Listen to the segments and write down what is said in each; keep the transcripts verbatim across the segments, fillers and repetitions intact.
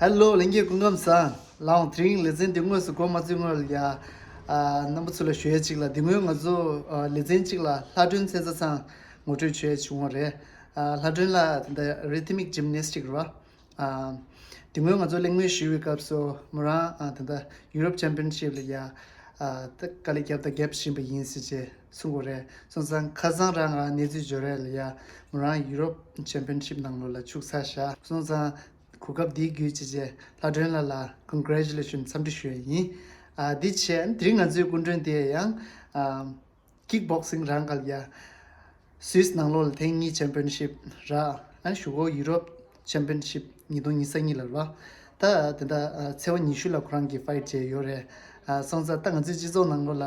ཧེ་ལོ། ལྷན་རྒྱས་སྐུ་ཁམས་བཟང་། ལགས་འོང་། དེ་རིང་ལེ་ཚན་འདི་དངོས་སུ་འགོ་མ་བཙུགས་སྔོན་ལ་ཡ། ཨ། རྣམ་པ་ཚོ་ལ་ཞུ་ཡས་གཅིག་ལ། འདི་སྔོན་ང་ཚོ་ཨ་ལེ་ཚན་གཅིག་ལ་ལྷ་སྒྲོན་ཚན་རྩ་ཚང་ངོ་སྤྲོད་བྱས་བྱུང་བ་རེད། ཨ། ལྷ་སྒྲོན་ལགས་ད་ལྟ་Rhythmic Gymnastic རེད་བ། ཨ། དེ་སྔོན་ང་ཚོ་གླེང་མོལ་ཞུས་པའི་སྐབས་སུ་མོ་རང་ཨ་ད་ལྟ་Europe Championship ལ་ཡ། ཨ། ད་དཀའ་ལས་བརྒྱབ་དང་རྒྱབ་བཞིན་པ་ཡིན་ཟེར་བྱས་གསུང་གི་རེད། སོང་ཙང་ཁ་སང་རང་ང་གནས་ཚུལ་འབྱོར་རེད་ལ་ཡ། མོ་རང་Europe Championship ནང་ལོགས་ལ་ཆུག་ཚར་བཞག། སོང་ཙང་གོ་སྐབས་འདི་བརྒྱུད་བྱས་བྱས་ལྷ་སྒྲོན་ལགས་ལ་Congratulation འཚམས་འདྲི་ཞུ་ཡ་ཡིན། ཨ། འདི་བྱས་དེ་རིང་ང་ཚོའི་སྐུ་མགྲོན་དེ་ཡང་ཨ། Kickboxing རང་ག་ལ་ཡ། སུད་སི་ནང་ལོགས་ལ་ཐེངས་གཉིས་Championship རག། ཨ་ནི་གཞུག་གུ་Europe Championship ཉིས་སྟོང་ཉི་ཤུ་རྩ་གཉིས་ལ་རེད་བ། ད་དེ་འདྲ་ཨ་ཚེས་པ་ཉི་ཤུ་ལ་ཁོ་རང་གིས་fight བྱས་ཡོད་རེད། ཨ། སོང་ཙང་ད་ང་ཚོའི་སྤྱི་ཚོགས་ནང་ལོགས་ལ་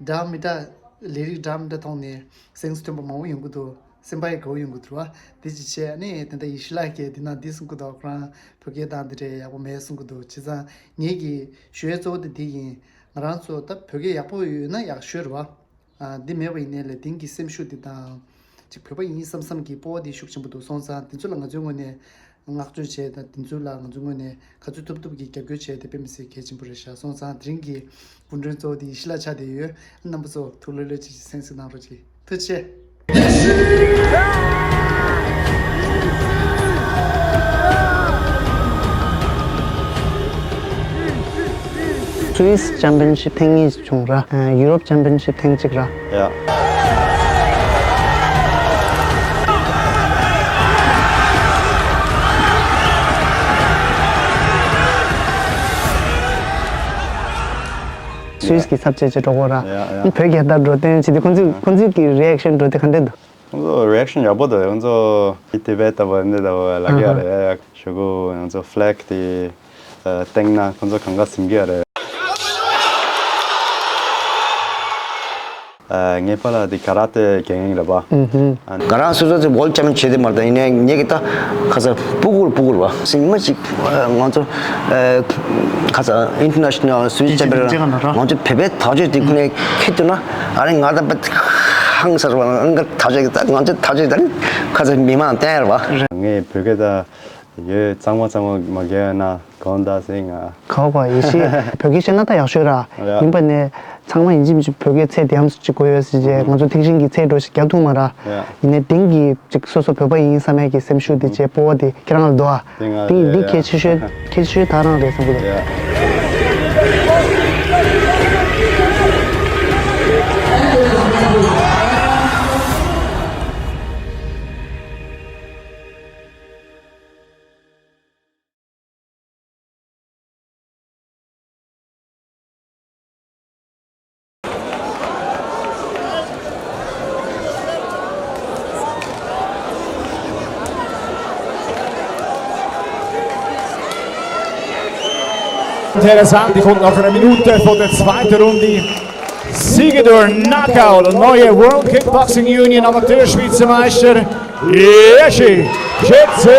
འདྲ་མི་འདྲ། ལས་རིགས་འདྲ་མི་འདྲ་ཐོག་ནས་སེམས་སུ་ཐོན་པ་མང་པོ་ཡོང་གི་འདུག། སེམས་པ་ཡང་དགའ་པོ་ཡོང་གི་འདུག་རེད་བ། དེ་ཅིག་བྱས། ཨ་ནི་དེ་འདྲ་ཡེ་ཤེས་ལགས་ཀྱིས་འདི་ན་འདི་གསུང་གི་འདུག། ཁོ་རང་བོད་སྐད་དང་འདི་འདྲ་ཡག་པོ་མེད་གསུང་གི་འདུག། བྱས་ཙང་ངེད་ཀྱིས་ཞུ་ཡས་གཙོ་བོ་དེ་འདི་ཡིན། ང་རང་ཚོ་ད་བོད་སྐད་ཡག་པོ་ཡོད་ན་ཡག་ཤོས་རེད་བ། ཨ། འདི་མེད་པ་ཡིན་ནའི་ལས་དེང་གི་སེམས་ཤུགས་འདི་དང་། ཅིག་བོད་པ་ཡིན་བསམ་བསམ་གྱི་སྤོབས་པ་འདི་ཤུགས་ཆེན་པོ་འདུག། སོང་ཙང་དེ་ཚོ་ལ་ང་ཚོའི་ངོས་ནས་བསྔགས་བརྗོད་བྱས་དང་། དེ་ཚོ་ལ་ང་ཚོའི་ངོས་ནས་ག་ཚོད་ཐུབ་ཐུབ་ཀྱིས་རྒྱབ་སྐྱོར་བྱས་ཏེ་དཔེ་མི་སྲིད་གལ་ཆེན་པོ་རེད་ཤག། སོང་ཙང་དེ་རིང་གི་སྐུ་མགྲོན་གཙོ་བོ་དེ་ཡེ་ཤེས་ལགས་ཆགས་བསྡད་ཡོད། རྣམ་པ་ཚོ་ཐུགས་ལྷོད་ལྷོད་བྱས་བྱས་གསན་གཟིགས་གནང་རོགས་གྱིས། ཐུགས་རྗེ་ཆེ། Swiss Championship ཐེངས་གཉིས་བྱུང་ར། ཨ། Europe Championship ཐེངས་གཅིག་ར། ཡ། སུད་སི་གི་ཚབ་བྱས་བྱས་འགྲོ་གོ་ར། ཡ་ཡ། བོད་རྒྱལ་དར་འགྲོ་སྟོན་བྱས་ཏེ་ཁོང་ཚོས་ཁོང་ཚོས་ཀྱི་reaction འགྲོ་དེ་ག་འདྲ་འདུག། ཁོང་ཚོ་reaction ཡག་པོ་འདུག། ཁོང་ཚོ་དེ་བས་ལྟ་བུ་འདི་ལྟ་བུ་ལབ་ཀྱི་ཡོད་རེད། ཡ་ཡ། གཞུག་གུ་ང་ཚོ་flag དེ་ཨ་བཏེགས་ན་ཁོང་ཚོ་གང་ག་ཟིན་གྱི་ཡོད་རེད། ཨ། ངའི་པཱ་ལགས་དེ་ཀ་ར་ཏེ་རྒན་ཡིན་རེད་པ། ཨུ་ཧུམ། ཨ། ང་རང་སོ་སོ་ཚོ་world champion བྱེད་དེ་མ་རེད། ད་ཡིན་ནའི་ངེད་ཀྱི་ད་ཁ་ས་སྤུ་གུར་སྤུ་གུར་བ་སིང་མ་ཅིག་ང་ཚོ་ཨ་ཁ་ས་international Swiss champion ང་ཚོ་བོད་པའི་དར་ལྕོག་དེ་ཁོ་ནས་ཁྱེར་ཐུབ་ན། ཨ་རེ་ང་ད་པ་ཧང་སར་བ་ང་དར་ལྕོག་ད་ང་ཚོ་དར་ལྕོག་ད་ཁ་ས་མི་མང་བསྟན་རེད་པ། ངས་བོད་སྐད་ད་ཡོད། གཙང་མ་གཙང་མ་མ་རྒྱག་ན་གང་ད་ཟེར་ང་། ག་བ་ཡེ་ཤེས་བོད་སྐད་བཤད་ན་ད་ཡག་ཤོས་ར། ཡ། ཡིན་པ་ནས་ཚང་མ་ཡིན་གཅིག་མིན་གཅིག་བོད་སྐད་ཚད་དེ་ཡམ་ཅིག་དགོས་ཡོད་ཟེར་རྗེས། ཨུ་ཧུམ། ང་ཚོ་ཐེག་ཆེན་གྱི་ཚད་འགྲོ་ཞིག་རྒྱབ་ཐུབ་མ་ར། ཡ། ཡིན་ནའི་དེང་གི་ཅིག་སོ་སོ་བོད་པ་ཡིན་བསམ་ཡས་ཀྱི་སེམས་ཤུགས་དེ་བྱས་སྤོབས་པ་དེ་ཁྱེད་རང་ལ་འདུག་ཨ། དེ་ང་དེ་ཡིན། ཡ་དེ་ཡ། གལ་ཆེ་ཤོས་གལ་ཆེ་ཤོས་ད་རང་རེད་བསམ་གི་འདུག། ཡ། Interessant, die kommt nach einer Minute von der zweiten Runde. Sieger durch Knockout, der neue World Kickboxing Union Amateurschweizermeister Yeshi Jitsu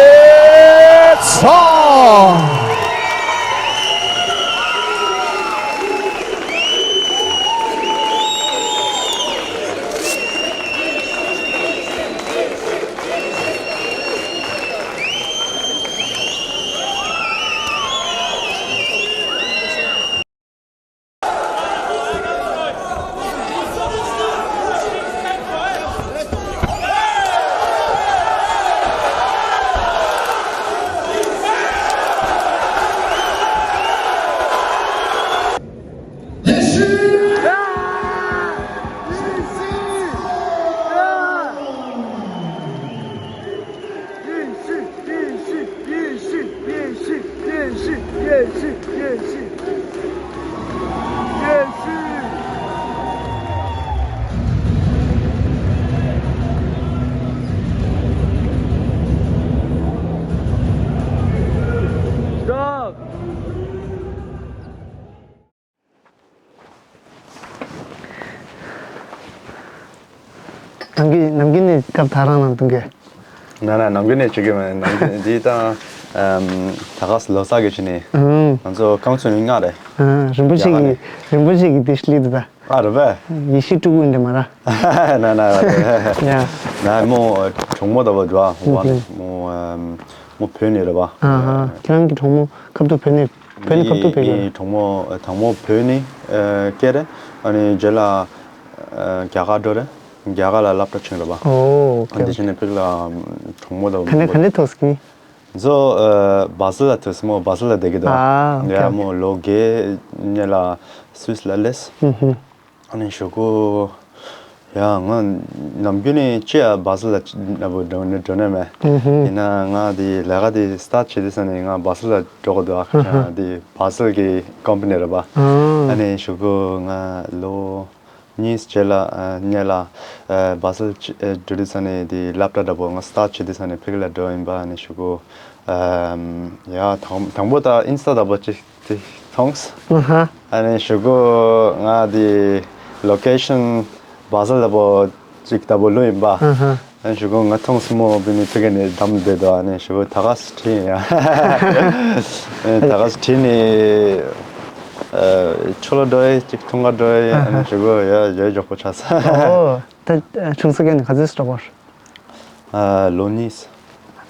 Song. ནམ་རྒྱུན་ནམ་རྒྱུན་ནས་སྐབས་ད་རང་ནང་དུ་འགོད། ན་ན་ནམ་རྒྱུན་ནས་བྱེད་ཀྱི་མེད། ནམ་རྒྱུན་འདི་དང་ཨམ་ད་ག་ས་ལོ་གསར་གྱི་ཆེད་ནས་ཨང་། ང་ཚོ་རྐང་ཚོ་ཉིན་ལྔ་རེད། ཨང་། རིན་པོ་ཆེ་ཡ་གི་ནས་རིན་པོ་ཆེ་གི་དེ་ཤི་ལི་དུ་ད། ཨ་རེད་པས། ཡེ་ཤེས་སྤྲུལ་སྐུ་འདྲ་མ་ར། ན་ན་རེད། ཡ། ན་མོ་གྲོགས་མོ་ད་བ་འགྲོ་ཨ་ཧུ་བ་ནས་མོ་ཨམ། མོ་བོད་ནས་རེད་པ། ཨ་ཧ། ཁྱེད་རང་གི་གྲོགས་མོ་ཁ་ཐུག་བོད་ནས་བོད་ནས་ཁ་ཐུག་ཕེབས་ཡོད། ངའི་གྲོགས་མོ་དང་མོ་བོད་ནས་ཨ་སྐྱེས་རེད། ཨ་ནི་རྗེས་ལ་ཨ་རྒྱ་གར་འགྲོ་རེད། རྒྱ་གར་ལ་སློབ་གྲྭ་ཕྱིན་རེད་པ། ཨོ་ཨ་ཨོ་ཁེ། འདི་བྱས་ནས་ཕ་གི་ལ་གྲོགས་མོ་དང་ག་འདྲ་ག་འདྲ་ཐུག་སོང་། ང་ཚོ་ཨ་བ་སི་ལ་ཐུག་སོང་། མོ་བ་སི་ལ་བསྡད་ཀྱི་འདུག་ཨ་ཨོ་ཁེ། ཡ་ཨོ་ཁེ། མོ་ལོ་བརྒྱད་སྔོན་ལ་སུད་སི་ལ་སླེབས། ཨུ་ཧུ། ཨ་ནི་གཞུག་གུ་ཡ་ང་ནམ་རྒྱུན་ནས་ཅི་ཡ་བ་སི་ལ་ཅི་ན་བུ་འགྲོ་ནི་འགྲོ་ནི་མེད། ཨུ་ཧུ། ཡིན་ན་ང་དེ་ལས་ཀ་དེ་སི་ཊར་ཊི་བྱེད་དུས་ས་ནས་ང་བ་སི་ལ་འགྲོ་དགོས་འདུག་ཨ་ཁ་ཆ་དེ་བ་སི་ལ་གི་ཀམ་པ་ནི་རེད་པ། ཨ་ཨ་ནི་གཞུག་གུ་ང་ལོ་གཉིས་རྗེས་ལ་ཨ་སྔོན་ལ་ཨ་བ་སི་ལ་ཅི་ཨ་འགྲོ་དུས་ས་ནས་དེ་སློབ་གྲྭ་འདྲ་པོ་ང་སི་ཊར་ཊི་བྱེད་དུས་ས་ནས་ཕ་གི་ལ་འགྲོ་ཡིན་པ། ཨ་ནི་གཞུག་གུ་ཨ་ཡ་དང་དང་པོ་ད་ཨིན་སི་ཊ་འདྲ་པོ་ཅིག་དེ་མཐོང་སོང་། ཨ་ཧ། ཨ་ནི་གཞུག་གུ་ང་དེ་ལོ་ཀེ་ཤན་བ་སི་ལ་འདྲ་པོ་ཅིག་འདྲ་པོ་བླུགས་ཡིན་པ། ཨ་ཧ། ཨ་ནི་གཞུག་གུ་ང་མཐོང་སོང་། མོ་བི་ནི་ཕ་གི་ནས་བདམས་བསྡད་འདུག་ཨ་ནི་གཞུག་གུ་ད་ག་སེ་བྲིས་ཡིན་ཡ། ཨ་ནི་ད་ག་སེ་བྲིས་ནས་ཨ་ཆུ་ལ་འགྲོ་ཡི་ཅིག་འཐུང་ག་འགྲོ་ཡི། ཨ་ནི་གཞུག་གུ་ཡ་ཡ་མགྱོགས་པོ་ཆགས་སོང་། ཨོ་ད་ཆུང་ས་ག་ནས་ག་ཚོད་འགྲོ་བར། ཨ་ལོ་གཉིས།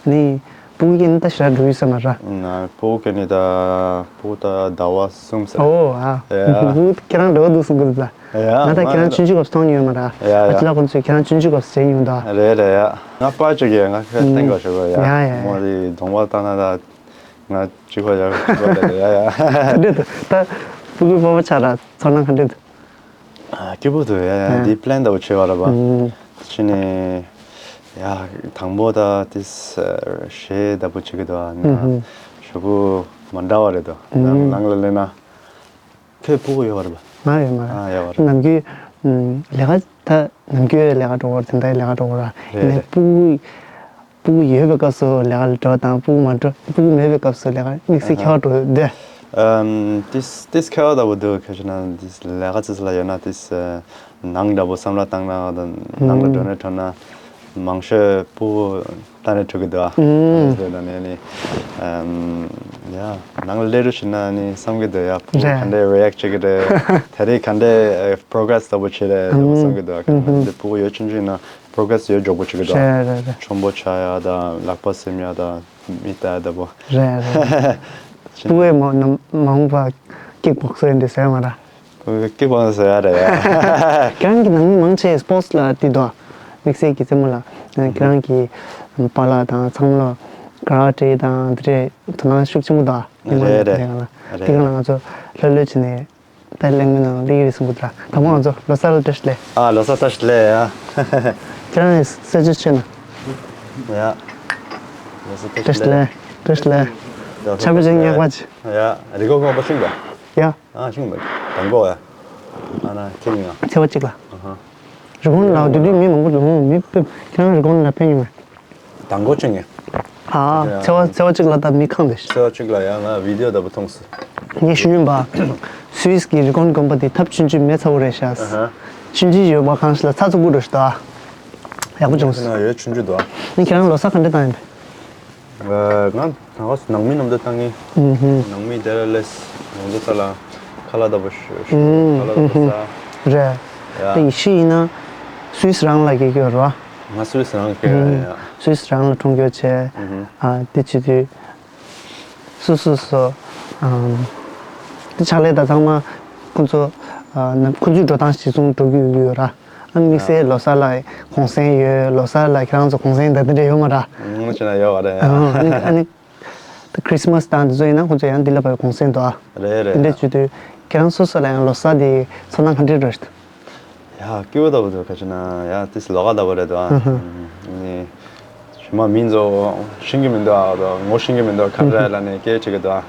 ནི་སྤུ་གུ་སྐྱེས་ནས་ད་ཞེ་དྲག་འགྲོ་ཡི་ས་མ་རེད། ན་སྤུ་གུ་སྐྱེས་ནས་ད་སྤུ་གུ་ད་ཟླ་བ་གསུམ་ཟེར། ཨོ་ཨ། ཡ། སྤུ་གུ་ཁྱེད་རང་འདྲ་བོ་འདུག་གསུང་གི་འདུག་ད། ཡ་ང་ད་ཁྱེད་རང་ཆུང་ཆུང་སྐབས་སུ་མཐོང་མྱོང་མ་རེད། ཡ་ཡ། ཨ་ཅེ་ལགས་ཁོང་ཚོས་ཁྱེད་རང་ཆུང་ཆུང་སྐབས་སུ་མཇལ་མྱོང་ད། རེད་རེད་ཡ། ང་པར་བཅུག་གི་ང་ཁ་བསྟན་དགོས་ཞུ་གི་ཡ། ཡ་ཡ། མོ་དེ་གདོང་པ་ལྟ་ན་ད་ང་གཅིག་པ་ཡ་གཅིག་པ་རེད་ཡ་ཡ། ག་འདྲ་འདུག་ད་སྤུ་གུ་པ་ཕ་ཆགས་ར་ཚོར་སྣང་ག་འདྲ་འདུག་ཨ་སྐྱིད་པོ་འདུག་ཡ་ཡ། ཡ། འདི་པི་ལེན་འདྲ་བོ་བྱས་པ་རེད་པ། ཨུམ། ཕྱི་ནས་ཡ་དང་པོ་ད་ཏིས་གཞས་འདྲ་བོ་བྱེད་ཀྱི་འདུག་ཨ་ནི་ཨུམ་ཧུམ། གཞུག་གུ་མ་འདྲ་བ་རེད་འདུག་ནང་ཨུམ། ནང་ལ་སླེབས་ན་ཁྱོད་སྤུ་གུ་ཡོད་པ་རེད་པ། ང་ཡོད་མ་རེད། ཨ་ཡོད་པ་རེད། ནམ་རྒྱུན་ཨུམ་ལས་ཀ་ད་ནམ་རྒྱུན་ལས་ཀ་འགྲོ་བར་དེ་འདྲའི་ལས་ཀ་འགྲོ་བར་རེད་ཡིན་ནའི་རེད། སྤུ་གུ་སྤུ་གུ་ཡོད་པའི་སྐབས་སུ་ལས་ཀ་ལ་འགྲོ་དང་སྤུ་གུ་མ་འགྲོ་སྤུ་གུ་མེད་པའི་སྐབས་སུ་ལས་ཀ་དམིགས་བསལ་ཁྱད་པར་འགྲོ་འདུག་ཨམ་ཏིས་ཏིས་ཁྱད་པར་འདྲ་བོ་འདུག་ག་ཅི་ན་ཏིས་ལས་ཀ་ཙི་ཙི་ལ་ཡོད་ན་ཏིས་ནང་འདྲ་བོ་བསམ་བློ་བཏང་ན་དང་ནང་ལ་འགྲོ་ནས་འགྲོ་ན་མང་ཤོས་སྤུ་གུ་ལྟ་ནས་འགྲོ་གི་འདུག་ཨ། ཨུམ། ཨ་ནི་ཨམ་ཡ་ནང་ལ་སླེབས་རུ་ཕྱིན་ན་ནི་བསམ་གི་འདུག་ཡ། སྤུ་གུ་རེད། ག་འདྲས་རི་ཨེག་བྱེད་ཀྱི་རེད། དེ་རིང་ག་འདྲས་པོ་རོ་ག་རེ་སི་འདྲ་བོ་བྱེད་རེད་འདྲ་བོ་ཨུམ། བསམ་གི་འདུག་ཨ། ག་ནང་ཨུམ། འདི་སྤུ་གུ་ཡོད་ཆུང་ཆུང་ཡིན་ན། པོ་རོ་ག་རེ་སི་ཡོད་མགྱོགས་པོ་བྱེད་ཀྱི་འདུག་རེད་རེད་རེད། ཆོམ་པོ་ཆགས་ཡ་དང་ལག་པ་སེམ་ཡ་དང་མི་ལྟ་ཡ་འདྲ་བོ། རེད་རེད། སྤུ་གུའི་མ་མ་འོངས་པ་ཀིག་བོག་སར་ཡིན་དུས་ཟེར་མ་ར། སྤུ་གུ་ཀིག་བོག་སར་ཟེར་ཡ་རེད་ཡ། ཁྱེད་རང་གི་ནང་མི་མང་ཆེ་སི་པོར་ཊི་ལ་བརྟེན་འདུག་དམིགས་བསལ་གྱི་རྩེད་མོ་ལ་ཁྱེད་རང་གི་པཱ་ལགས་དང་ཚང་མ་ལ་ཀ་ར་ཏེ་དང་དེ་འདྲའི་དོ་སྣང་ཤུགས་ཆེན་པོ་འདུག་ཉི་མ་རེད་ནས་རེད། དེ་ག་ལ་དེ་ག་ལ་ང་ཚོ་ལྷོད་ལྷོད་བྱས་ནས། ད་གླེང་མོལ་ནང་སླེབས་ཀྱི་རེད་གསུང་གི་འདུག་དང་པོ་ང་ཚོ་ལོ་གསར་ལ་བཀྲ་ཤིས་བདེ་ལེགས། ཨ་ལོ་གསར་བཀྲ་ཤིས་བདེ་ལེགས་ཡ། ཁྱེད་རང་ནས་གསར་འགྱུར་ཆེ་ན། ཡ། ལོ་གསར་བཀྲ་ཤིས་བདེ་ལེགས། བཀྲ་ཤིས་བདེ་ལེགས། ཆར་པ་ཅན་ཉག་པ་ཅིག་ཡ། རི་ཀོན་གོང་པོ་ཤིང་པ། ཡ། ཨ་ཤིང་པ། དང་པོ་ཡ། ཨ་ན་ཁྱེད་ཉིན་ང་། ཚེས་པ་གཅིག་ལ། ཨ་ཧ། རི་ཀོན་ལ་དེ་དུས་མི་མང་པོ་འདུག་མི་ཕེབས། ཁྱེད་རང་རི་ཀོན་ལ་ཕེབས་མྱོང་ངས། དང་པོ་ཅིག་ངས། ཨ། ཚེས་པ་ཚེས་པ་གཅིག་ལ་ད་མི་ཁེངས་ཏེ། ཚེས་པ་གཅིག་ལ་ཡང་ང་བི་ཌི་ཡོ་འདྲ་པོ་མཐོང་སོང་། ངས་ཞུ་ཡིན་པ། སུད་སི་གི་རི་ཀོན་དགོན་པ་དེ་ཐབ་ཆུང་ཆུང་མེད་ཚ་པོ་རེད་ཤག་ཨ་ཧ། ཆུང་ཆུང་ཡོད་པ་གང་ཞིག་ལ་ཚ་ཚུགས་པོ་འགྲོ་ཞིག་འདུག་ཡག་པོ་བྱུང་སོང་། ཡོད་ཆུང་ཆུང་འདུག་ནི་ཁྱེད་རང་ལོ་གསར་ག་འདྲ་བཏང་ཡིན་པས། ང་ད་ག་ནང་མི་མཉམ་དུ་བཏང་ངེས། ཨུ་ཧུ། ནང་མི་དེ་ལ་ལས་ང་ཚོ་ས་ལ་ཁ་ལག་འདྲ་པོ་ཞུ་ཞུ་ཨུ་ཁ་ལག་འདྲ་པོ་ཧུ་ཟ། རེད། ཡ། ད་ཡེ་ཤུ་ཡིན་ན་སུད་སི་རང་ལ་སྐྱེས་ཀྱི་ཡོད་རེད་བ། ང་སུད་སི་རང་སྐྱེས་ཡོད་ཡ། སུད་སི་རང་ལ་འཁྲུངས་སྐྱེས་བྱས། ཨུ་ཧུ། ཨ་དེ་བྱེད་དུས། སོ་སོ་སོ། ཨམ། དེ་ཕྱག་ལས་དང་ཚང་མ་ཁོང་ཚོ་ཨ་ནམ་ཁོང་ཚོའི་འགྲོ་སྟངས་གཞིར་བཟུང་འགྲོ་གི་ཡོད་ར། ཨ་དམིགས་བསལ་ལོ་གསར་ལ་གུང་སེང་ཡོད། ལོ་གསར་ལ་ཁྱེད་རང་ཚོ་གུང་སེང་ད་དེ་འདྲ་ཡོད་མ་ར། ངོ་ཆེ་ན་ཡོད་པ་རེད། ཨ་ཨ་ནི་ཨ་ནི་ད་ཁྲིས་མས་དང་དེ་ཚོ་ཡིན་ན་ཁོང་ཚོ་ཡང་འདི་ལ་བར་གུང་སེང་འདུག་ཨ། རེད་རེད། དེ་འདྲ་བྱེད་དུས་ཁྱེད་རང་སོ་སོ་ལ་ཡང་ལོ་གསར་དེ་ཚོར་སྣང་ག་འདྲ་འདྲ་ཞིག་འདུག་ཡ་སྐྱིད་པོ་འདྲ་པོ་འདུག་ག་ཅི་ན་ཡ་ཏིས་ལོ་ག་འདྲ་པོ་རེད་འདུག་ཨ། ཨ་ཧ། ནི་ཞི་མ་མི་ཚོ་ཤེས་ཀྱི་མི་འདུག་ཨ། ངོ་ཤེས་ཀྱི་མི་འདུག་ག་འདྲ་ལ་ནི་སྐད་ཆ་གི་འདུག་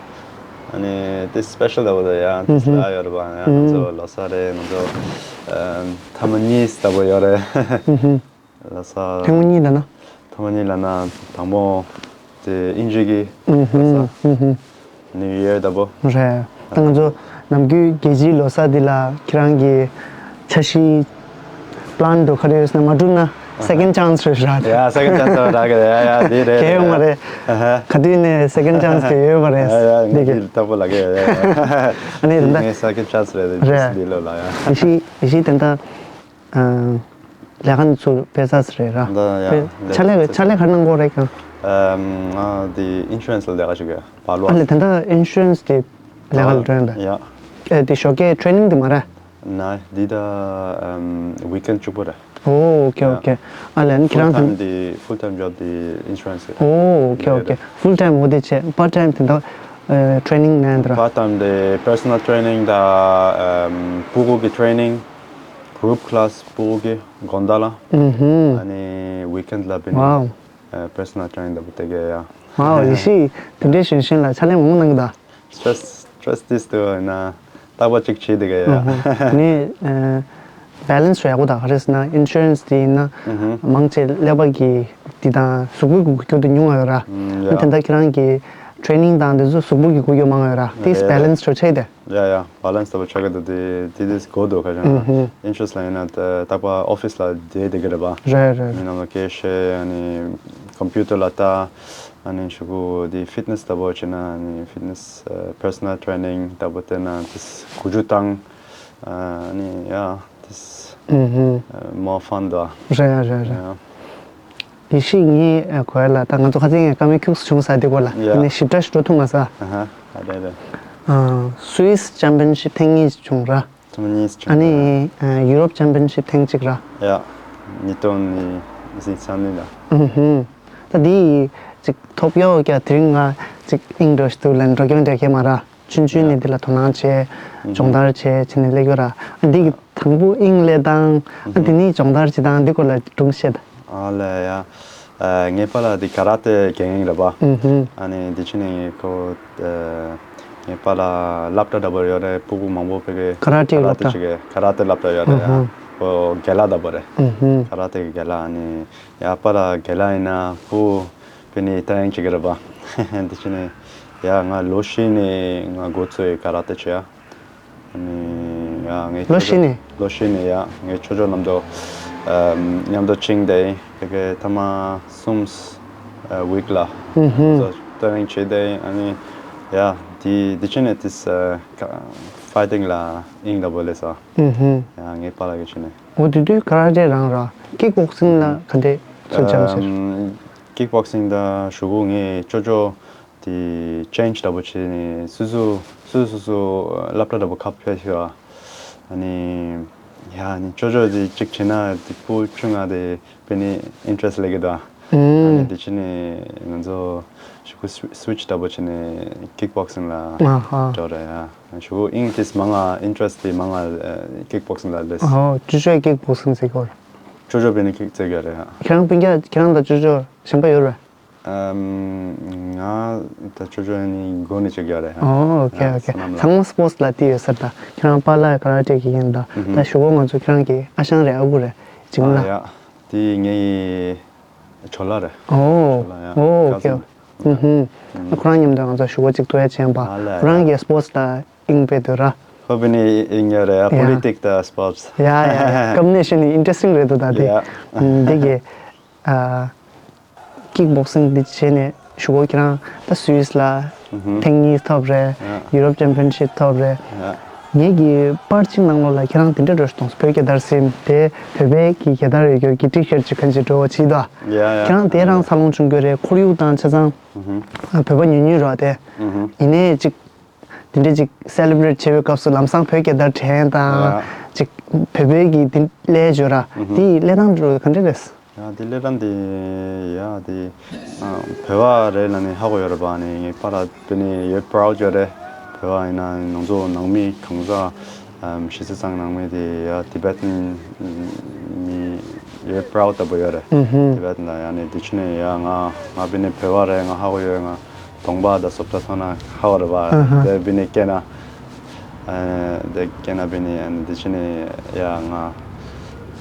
ཨ། ནི་ཏིས་སི་པེ་ཤལ་འདྲ་པོ་འདུག་ཡ་ཏིས་ལ་ཡོད་རེད་པ། ཡ་ང་ཚོ་ལོ་གསར་རེད། ང་ཚོ་ཐ་མ་གཉིས་འདྲ་པོ་ཡོད་རེད། ལ་ས། ཐེངས་མ་གཉིས་ལ་ན། ཐེངས་མ་གཉིས་ལ་ན་དང་པོ་དེ་དབྱིན་ཇི་གི་ཨུ་ཧུ། ལ་ས། ཨུ་ཧུ། ནིའུ་ཡར་འདྲ་པོ། རེད། ད་ང་ཚོ་ནམ་རྒྱུན་རྒྱལ་སྤྱིའི་ལོ་གསར་འདི་ལ་ཁྱེད་རང་གི་འཆར་གཞི་པི་ལན་འདྲ་ག་རེ་ཡོད་ཟེར་ན་མ་འགྲུབ་ན་སེ་ཀེན་ཌི་ཆན་སི་རེད་ར། ཡ་སེ་ཀེན་ཌི་ཆན་སི་ར་གི་ཡ་ཡ་འདི་རེད། གལ་ཡོད་མ་རེད། ཨ་ཧ། ག་དུས་ནས་སེ་ཀེན་ཌི་ཆན་སི་གལ་ཡོད་མ་རེད། ཡ་ཡ་འདི་གི་ལྟ་བུ་ལ་གི་ཡ་ཡ། ཨ་ནི་འདི་ད་ངའི་སེ་ཀེན་ཌི་ཆན་སི་རེད། རེད། འདི་ལོ་ལ་ཡ། ཡེ་ཤེས་ཡེ་ཤེས་དེ་འདྲ། ལས་ཀ་འདི་ཚོ་དཔེ་ཚགས་རེད་ར། འདི་ཡ། དཔེ་ཕྱག་ལས་ཕྱག་ལས་ག་རེ་གནང་གི་ཡོད་རེད་ཀྱང་། ཨམ། ང་དེ་ཨིན་ཤུ་རན་སི་ལ་ལས་ཀ་བྱེད་ཀྱི་ཡོད། བལ་བ། ཨ་ལས་ད་ལྟ་ཨིན་ཤུ་རན་སི་དེ་ལས་ཀ་ལ་འགྲོ་ཡོད་པས། ཡ། ཨེ་དེ་ཞོགས་ཀས་ཊི་རེ་ནིང་དེ་མ་རེད། ན་འདི་ད་ཨམ། ཝིག་ཨེན་ཌི་གཅིག་པོ་རེད། ཨོ་ཨོ་ཁེ་ཨོ་ཁེ། ཨ་ལས་ཁྱེད་རང་ཕུལ་ཊའིམ་དེ་ཕུལ་ཊའིམ་ཇོབ་དེ་ཨིན་ཤུ་རན་སི་རེད། ཨོ་ཨོ་ཁེ་ཨོ་ཁེ། ཕུལ་ཊའིམ་འོ་དེ་བྱས་པར་ཊའིམ་དེ་འདྲ་ཨེ་ཊི་རེ་ནིང་ནས་འདྲ། པར་ཊའིམ་དེ་པར་སོ་ནལ་ཊི་རེ་ནིང་དང་ཨམ། ཕྲུ་གུ་གི་ཊི་རེ་ནིང་། གུ་རུབ་ཁི་ལཱ་སི་ཕྲུ་གུ་གི་དགོང་དག་ལ། ཨུ་ཧུམ། ཨ་ནི་ཝིག་ཨེན་ཌི་ལ་བི་ནི། ཝའོ། ཨ་པར་སོ་ནལ་ཊི་རེ་ནིང་འདྲ་པོ་དེ་གས་ཡ། ཝའོ་ཡེ་ཤེས་དེ་འདྲའི་གཞོན་གཞོན་ལ་ཕྱག་ལས་མང་པོ་གནང་གི་འདུག་སི་ཊེ་རེ་སི་སི་ཊེ་རེ་སི་ཏིས་དུ་ན་རྟག་པ་གཅིག་བྱེད་དེ་གས་ཡ། ནི་བྷེ་ལེན་སི་རག་གོ་ད་ག་རེ་ཟེར་ན་ཨིན་ཤུ་རན་སི་དེ་ཡིན་ན་མང་ཆེ་ཀླད་པ་གི་དེ་དང་གཟུགས་པོ་གི་འགུལ་སྐྱོད་དེ་ཉུང་བ་ཡོད་ར། ཨུམ། ཡ། དེ་འདྲ་ཁྱེད་རང་གི་ཊི་རེ་ནིང་དང་དེ་ཚོ་གཟུགས་པོ་གི་འགུལ་སྐྱོད་མང་བ་ཡོད་ར། དེས་བྷེ་ལེན་སི་ཆོག་ཆེ་དེ། ཡ་ཡ། བྷེ་ལེན་སི་ལྟ་བུ་ཆགས་ཀྱི་འདུག་དེ་དེ་དེ་དགོས་འདུག་ཁ་ཤས་ན། ཨུ་ཧུ། ཨིན་ཤུ་རན་སི་ལ་ཡིན་ན་ད་རྟག་པར་ཨོ་ཕི་སི་ལ་བསྡད་བསྡད་ཀྱི་རེད་པ། རེད་རེད། མི་རྣམས་ལ་སྐད་བཤད། ཨ་ནི་ཀམ་པུ་ཊར་ལ་ལྟ། ཨ་ནི་ཤོག་གུ་དེ་ཕིཊ་ནེ་སི་ལྟ་བུ་བྱས་ན་ཨ་ནི་ཕིཊ་ནེ་སི་ཨ་པར་སོ་ནལ་ཊི་རེ་ནིང་ལྟ་བུ་བལྟས་ན་དེ་འགུལ་སྐྱོད་བཏང་། ཨ་ནི་ཡ་དེ་ཨུ་ཧུ། མོར་ཕན་འདུག་རེད་རེད་རེད། ཡ། ཡེ་ཤེས་ངའི་གོ་ཡ་ལ་ད་ང་ཚོ་ཁ་སང་ངས་བཀའ་མོལ་ཁྱུག་ཙམ་བྱུང་ས་དེ་སྐོར་ལ། ཡ། ཨ་ནི་ཞིབ་ཕྲ་ཞིག་འགྲོ་ཐུབ་མ་སོང་། ཨ་ཧ། ཨ་རེད་རེད། ཨ་སུད་སི་ཅམ་པིན་ཤིབ་ཐེངས་གཉིས་བྱུང་ར། ཐེངས་གཉིས་བྱུང་། ཨ་ནི་ཡུ་རོབ་ཅམ་པིན་ཤིབ་ཐེངས་གཅིག་ར། ཡ། ཉིས་སྟོང་ཉི་ཤུ་རྩ་གཉིས་ལ། ཨུ་ཧུམ། ད་འདི་ཅིག་ཐོབ་ཡོད་ཀྱང་དེ་རིང་ང་ཅིག་དབྱིངས་འགྲོ་ཞིག་འདུག་ལ་འགྲོ་སྐྱོད་འདྲ་མཁན་མ་ར། ཆུང་ཆུང་ནས་འདི་ལ་དོ་སྣང་བྱས། སྦྱོང་བརྡར་བྱས་བྱས་ནས་སླེབས་ཡོད་ར། འདི་གི་དང་པོ་དབྱིངས་སླེབས་སྟངས། ཨ་དེ་ནས་སྦྱོང་བརྡར་བྱེད་སྟངས་འདི་སྐོར་ལ་སྒྲུང་བཤད་དང་། ཨ་ལས་ཡ། ཨ་ངའི་པཱ་ལགས་འདི་ཀ་ར་ཏེ་རྒན་རེད་པ། ཨུ་ཧུམ། ཨ་ནི་འདི་ཕྱི་ནས་ཁོ་ཨ་ངའི་པཱ་ལགས་སློབ་གྲྭ་འདྲ་པོ་ཡོད་རེད། ཕྲུ་གུ་མང་པོ་ཕ་གི་ཀ་ར་ཏེ་ཀ་ར་སློབ་ཏེ་གྲྭ། བྱེད་ཀྱི་ཀ་ར་ཏེ་སློབ་གྲྭ་ཡོད་རེད་ཡ། ཨུ་ཧུམ། ཁོ་རྒན་ལགས་འདྲ་པོ་རེད། ཨུ་ཧུམ། ཀ་ར་ཏེ་གི་རྒན་ལགས། ཨ་ནི་ཡ་པཱ་ལགས་རྒན་ལགས་ཡིན་ན་ཕྲུ་གུ་དཔེ་ནི་ཏ་ཡང་བྱེད་ཀྱི་རེད་པ། འདི་ཕྱི་ནས་ཡ་ང་ལོ་བཞི་ནས་ང་འགོ་ཚུགས་ཀ་ར་ཏེ་བྱེད་ཡ། ཨ་ནི་ཡ་ངའི་ལོ་ཅོ་ཅོ། བཞི་ནས། ལོ་བཞི་ནས་ཡ་ངའི་ཅོ་ཅོ་མཉམ་དུ་ཨམ་མཉམ་དུ་བཅིངས་ཏེ་ཕ་གི་ཐ་མ་གསུམ་ཨ་ཝིག་ལ་ཨུ་ཧུམ། ཏ་ཡང་བྱས་ཏེ། ཨ་ནི་ཡ་འདི་འདི་ཕྱི་ནས་དེ་ཨ་ཕའི་ཊིང་ལ་དབྱིངས་འདྲ་པོ་སླེབས་སོང་། ཨུ་ཧུམ། ཡ་ངའི་པཱ་ལགས་ཀྱི་ཕྱི་ནས། འོ་དེ་དུས་ཀ་ར་ཏེ་རང་ར། ཀིག་བོག་སིང་ལ་ག་འདྲས་ཚུར་སྦྱངས་ཟེར། ཨམ་ཀིག་བོག་སིང་དང་གཞུག་གུ་ངའི་ཅོ་ཅོ་དེ་ཅེན་ཇི་འདྲ་པོ་བྱས་ནས་སོ་སོ་སོ་སོ་སོ་སློབ་གྲྭ་འདྲ་པོ་ཁ་ཕྱེ་ཤོག་ཨ་ནི་ཡ་ནི་ཅོ་ཅོ་དེ་གཅིག་བྱས་ན་དེ་ཕྲུ་གུ་ཆུང་ང་དེ་དཔེ་ནི་ཨིན་ཊེ་རེ་སི་ལེན་གྱི་འདུག་ཨ་ནི་ཨུམ། དེ་ཕྱི་ནས་ང་ཚོ་གཞུག་གུ་སུ་སུ་ཝིཆ་འདྲ་པོ་བྱས་ནས་ཀིག་བོག་སིང་ལ་ཨ་ཧ། འགྲོ་རེད་ཡ། གཞུག་གུ་དབྱིངས་དེ་མང་ང་ཨིན་ཊེ་རེ་སི་དེ་མང་ང་ཀིག་བོག་སིང་ལ་སླེབས། ཨོ་ཅོ་ཅོ་ཀིག་བོག་སིང་རྩེད་གོ། ཅོ་ཅོ་དཔེ་ནི་ཀིག་རྩེད་གི་རེད་ཡ། ཁྱེད་རང་སྤུན་ཀྱག་ཁྱེད་རང་དང་ཅོ་ཅོ་གཞན་པ་ཡོད་རེད། ཨམ། ང་ད་ཅོ་ཅོ་ནི་འགོ་ནས་བྱེད་ཀྱི་རེད། ཨོ་ཨོ་ཁེ་ཨོ་ཁེ། ཚང་མ་སི་པོར་ཊི་ལ་དེ་ཡོད་ས་རེད་ད། ཁྱེད་རང་པཱ་ལགས་ཀ་ར་ཏེ་གི་ཡིན་ད། ད་གཞུག་གུ་ང་ཚོ་ཁྱེད་རང་གི་ཨ་ཞང་རེད་ཨ་ཁུ་རེད་གཅིག་ལ། ཡ། དེ་ངའི་ཇོ་ལགས་རེད། ཨོ་ཇོ་ལགས་ཡ། ཨོ་ཨོ་ཁེ་ཨོ། ཁོ་རང་མཉམ་དུ་ང་ཚོ་གཞུག་གུ་གཅིག་ཐུག་ཡ་བྱས་པ། ཨ་ལས། ཁོ་རང་གི་སི་པོར་ཊི་ལ་དབྱིངས་དཔེ་འདུག་ར། ཁོ་དཔེ་ནི་དབྱིངས་ཡོད་རེད་ཡ། ཡ། པོ་ལི་ཊིག་དང་སི་པོར་ཊི། ཡ་ཡ་ཡ། སྐབས་ནས་ཤི་ནི་ཨིན་ཊེ་རེ་སི་ཊིང་རེད་འདུག་ད་དེ། ཡ། འདི་གི་ཨ། ཀིག་བོག་སིང་འདི་བྱས་ནས་གཞུག་གུ་ཁྱེད་རང་ད་སུད་སི་ལ་ཐེངས་གཉིས་ཐོབ་རེད། ཡ། ཡུ་རོབ་ཅམ་པིན་ཤིབ་ཐོབ་རེད། ཡ། ངེད་ཀྱི་པར་གཅིག་ནང་ལོགས་ལ་ཁྱེད་རང་དེ་འདྲ་འགྲོ་ཞིག་གཏོང་སོང་། བོད་རྒྱལ་དར་ཟིན་དེ་བོད་པའི་གི་རྒྱལ་དར་ཡོད་རྒྱུ་གི་ཊི་ཤར་ཊི་ཅིག་གང་ཅིག་འགྲོ་བ་བྱེད་དོ། ཡ་ཡ། ཁྱེད་རང་དེ་རང་འཚར་ལོངས་བྱུང་རྒྱུ་རེད། ཁོར་ཡུག་དང་ཆ་ཚང་བོད་པ་ཉུང་ཉུང་རེད་དེ། ཡིན་ནའི་ཅིག་དེ་འདྲ་ཅིག་སེ་ལེ་བྷི་རེཊ་བྱེད་པའི་སྐབས་སུ་ལམ་སང་བོད་རྒྱལ་དར་དྲན་དང་། ཡ། ཅིག་བོད་པའི་གི་དེ་སླེབས་བྱོས་ར། དེ་སླེབས་སྟངས་འགྲོ་ག་འདྲ་རེད། ཡ་དེ་སླེབས་སྟངས་དེ་ཡ་དེ་ཨ་བོད་པ་རེད་ལབ་ནས་ཧ་གོ་ཡོད་རེད་པ། ནི་ངའི་པཱ་ལགས་དཔེ་ནི་ཡོད་པ་རའུ་ཌི་ཡོད་རེད། བོད་པ་ཡིན་ན་ང་ཚོ་ནང་མི་གང་ཟག་ཨམ་གཞི་རྩ་ཚང་ནང་མི་དེ་ཡ་ཏི་བེ་ཊན་མི་ཡོད་པ་རའུ་ཌི་ལྟ་བུ་ཡོད་རེད། ཏི་བེ་ཊན་ལ་ཡ་ནི་དེ་ཕྱི་ནས་ཡ་ང་ང་དཔེ་ནི་བོད་པ་རེད། ང་ཧ་གོ་ཡོད། ང་གདོང་པ་དང་སོབ་ད་མཐོང་ན་ཧ་གོ་རེད་པ། ཨ་ཧ། དེ་དཔེ་ནི་སྐད་ན་ཨ་དེ་སྐད་ན་དཔེ་ནི་ཨ་ནི་དེ་ཕྱི་ནས་ཡ་ང་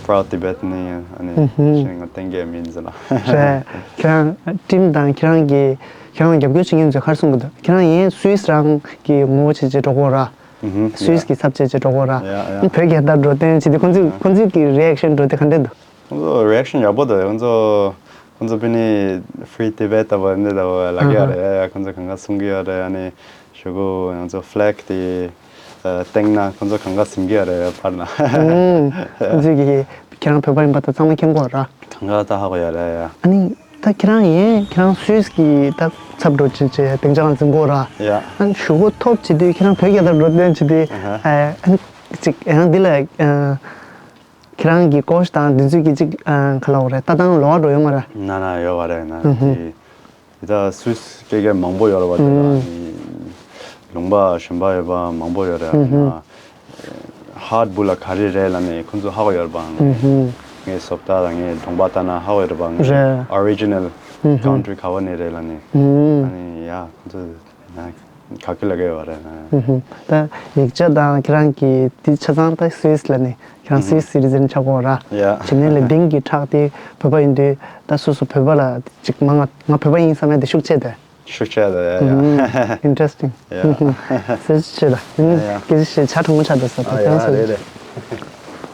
པ་རའུ་ཌི་ཏི་བེ་ཊན་ནི་ཨ་ནི་དེ་ཕྱི་ནས་ང་ཏན་ཀེ་མིན་ཟེར་ལ། རེད། ཁྱེད་རང་ཊིམ་དང་ཁྱེད་རང་གི་ཁྱེད་རང་རྒྱབ་སྐྱོར་བྱེད་མཁན་ཚོས་ག་རེ་གསུང་གི་འདུག་ཁྱེད་རང་ཡིན་སུད་སི་རང་གི་ངོ་བོ་བྱེད་བྱེད་འགྲོ་གོ་ར། ཨུ་ཧུམ། སུད་སི་གི་ཚབ་བྱེད་བྱེད་འགྲོ་གོ་ར། ཡ་ཡ། བོད་རྒྱལ་དར་འགྲོ་སྟོན་བྱེད་དུས་ཁོང་ཚོས་ཁོང་ཚོས་ཀྱི་རི་ཨེག་ཤན་འགྲོ་དུས་ག་འདྲ་འདུག་ཁོང་ཚོ་རི་ཨེག་ཤན་ཡག་པོ་འདུག་ཁོང་ཚོ་ཁོང་ཚོ་དཔེ་ནི་Free Tibet ལྟ་བུ་འདི་ལྟ་བུ་ལབ་ཀྱི་ཡོད་རེད། ཡ་ཡ། ཁོང་ཚོ་གང་ག་གསུང་གི་ཡོད་རེད། ཨ་ནི་གཞུག་གུ་ང་ཚོ་ཕི་ལེག་དེ་ཨ་བཏེགས་ན་ཁོང་ཚོ་གང་ག་ཟིན་གྱི་ཡོད་རེད་ཕར་ན། ཨུམ། ཁོང་ཚོས་ཀྱི་ཁྱེད་རང་བོད་པ་ཡིན་པ་དང་ཚང་མ་མཁྱེན་གྱི་ཡོད་ར། གང་ག་ད་ཧ་གོ་ཡོད་རེད་ཡ། ཨ་ནི་ ད་ཁྱེད་རང་ཡིན་ཁྱེད་རང་སུད་སི་གི་ད་ཚབ་འགྲོ་བྱེད་བྱེད་སྡིངས་ཆ་ལ་འཛིན་གོ་ར། ཡ། ཨ་ནི་གཞུག་གུ་ཐོབ་བྱེད་དུས་ཁྱེད་རང་བོད་རྒྱལ་དར་འགྲོ་སྟོན་བྱེད་དུས། ཨ་ཧ། ཨ་ནི་ཅིག་ཡང་འདི་ལ་ཨ་ཁྱེད་རང་གི་ཀོ་ཆི་དང་འདི་ཚོས་ཀྱི་ཅིག་ཨ་ག་ལབ་དགོས་རེད། ལྟ་སྟངས་ལོགས་འགྲོ་ཡོད་མ་རེད། ན་ན་ཡོད་པ་རེད་ན། ཨུ་ཧུ། དེ་ད་སུད་སི་སྐད་སྐད་མང་པོ་ཡོད་རེད་པ། དེ་ལ་ཨུ། ནི་ལུང་པ་གཞན་པ་ཡོད་པ་མང་པོ་ཡོད་རེད། ཨུ་ཧུ། ཧ་ཧཊ་བུ་ལ་ག་རེ་རེད་ལབ་ནས་ཁོང་ཚོ་ཧ་གོ་ཡོད་རེད་པ། ཨུ་ཧུ། ངའི་བཟོ་ལྟ་དང་ངའི་གདོང་པ་ལྟ་ན་ཧ་གོ་ཡོད་རེད་པ། ངའི་རེད། ཨོ་རི་ཇི་ནལ་ཨུ་ཧུ། ཁན་ཊི་རི་ག་བ་ནས་རེད་ལབ་ནས། ཨུ། ཨ་ནི་ཡ་ཁོང་ཚོ་ན་ག་གི་ལ་ག་ཡོད་རེད་ན། ཨུ་ཧུ། ད་ཡིག་ཆ་དང་ཁྱེད་རང་གི་དེ་ཆ་ཚང་ད་སུད་སི་ལ་ནི་ཁྱེད་རང་སུད་སི་སི་ཊི་ཛན་ཆགས་ཀྱི་ཡོད་ར། ཡ། བྱས་ནས་ལས་འདི་གི་ཁྲག་དེ་བོད་པ་ཡིན་དུས་ད་སོ་སོ་བོད་པ་ལ་ཅིག་མ་ང་ང་བོད་པ་ཡིན་བསམ་ཡ་དེ་ཤུགས་ཆེ་དེ། ཤུགས་ཆེ་དེ་ཡ་ཡ། ཨུ་ཧུ། ཨིན་ཊི་རེ་སི་ཊིང་། ཡ། ཨུ་ཧུ། སུད་སི་ཆེ་ད། ཨུ་ཧུ། ཡ་ཡ། སྐད་ཆ་བཤད་ཆ་གྲང་མོ་ཆགས་འདུག་ས། ད་ཨ་ཡ་ཁྱེད་རང་སུད་སི། རེད་རེད།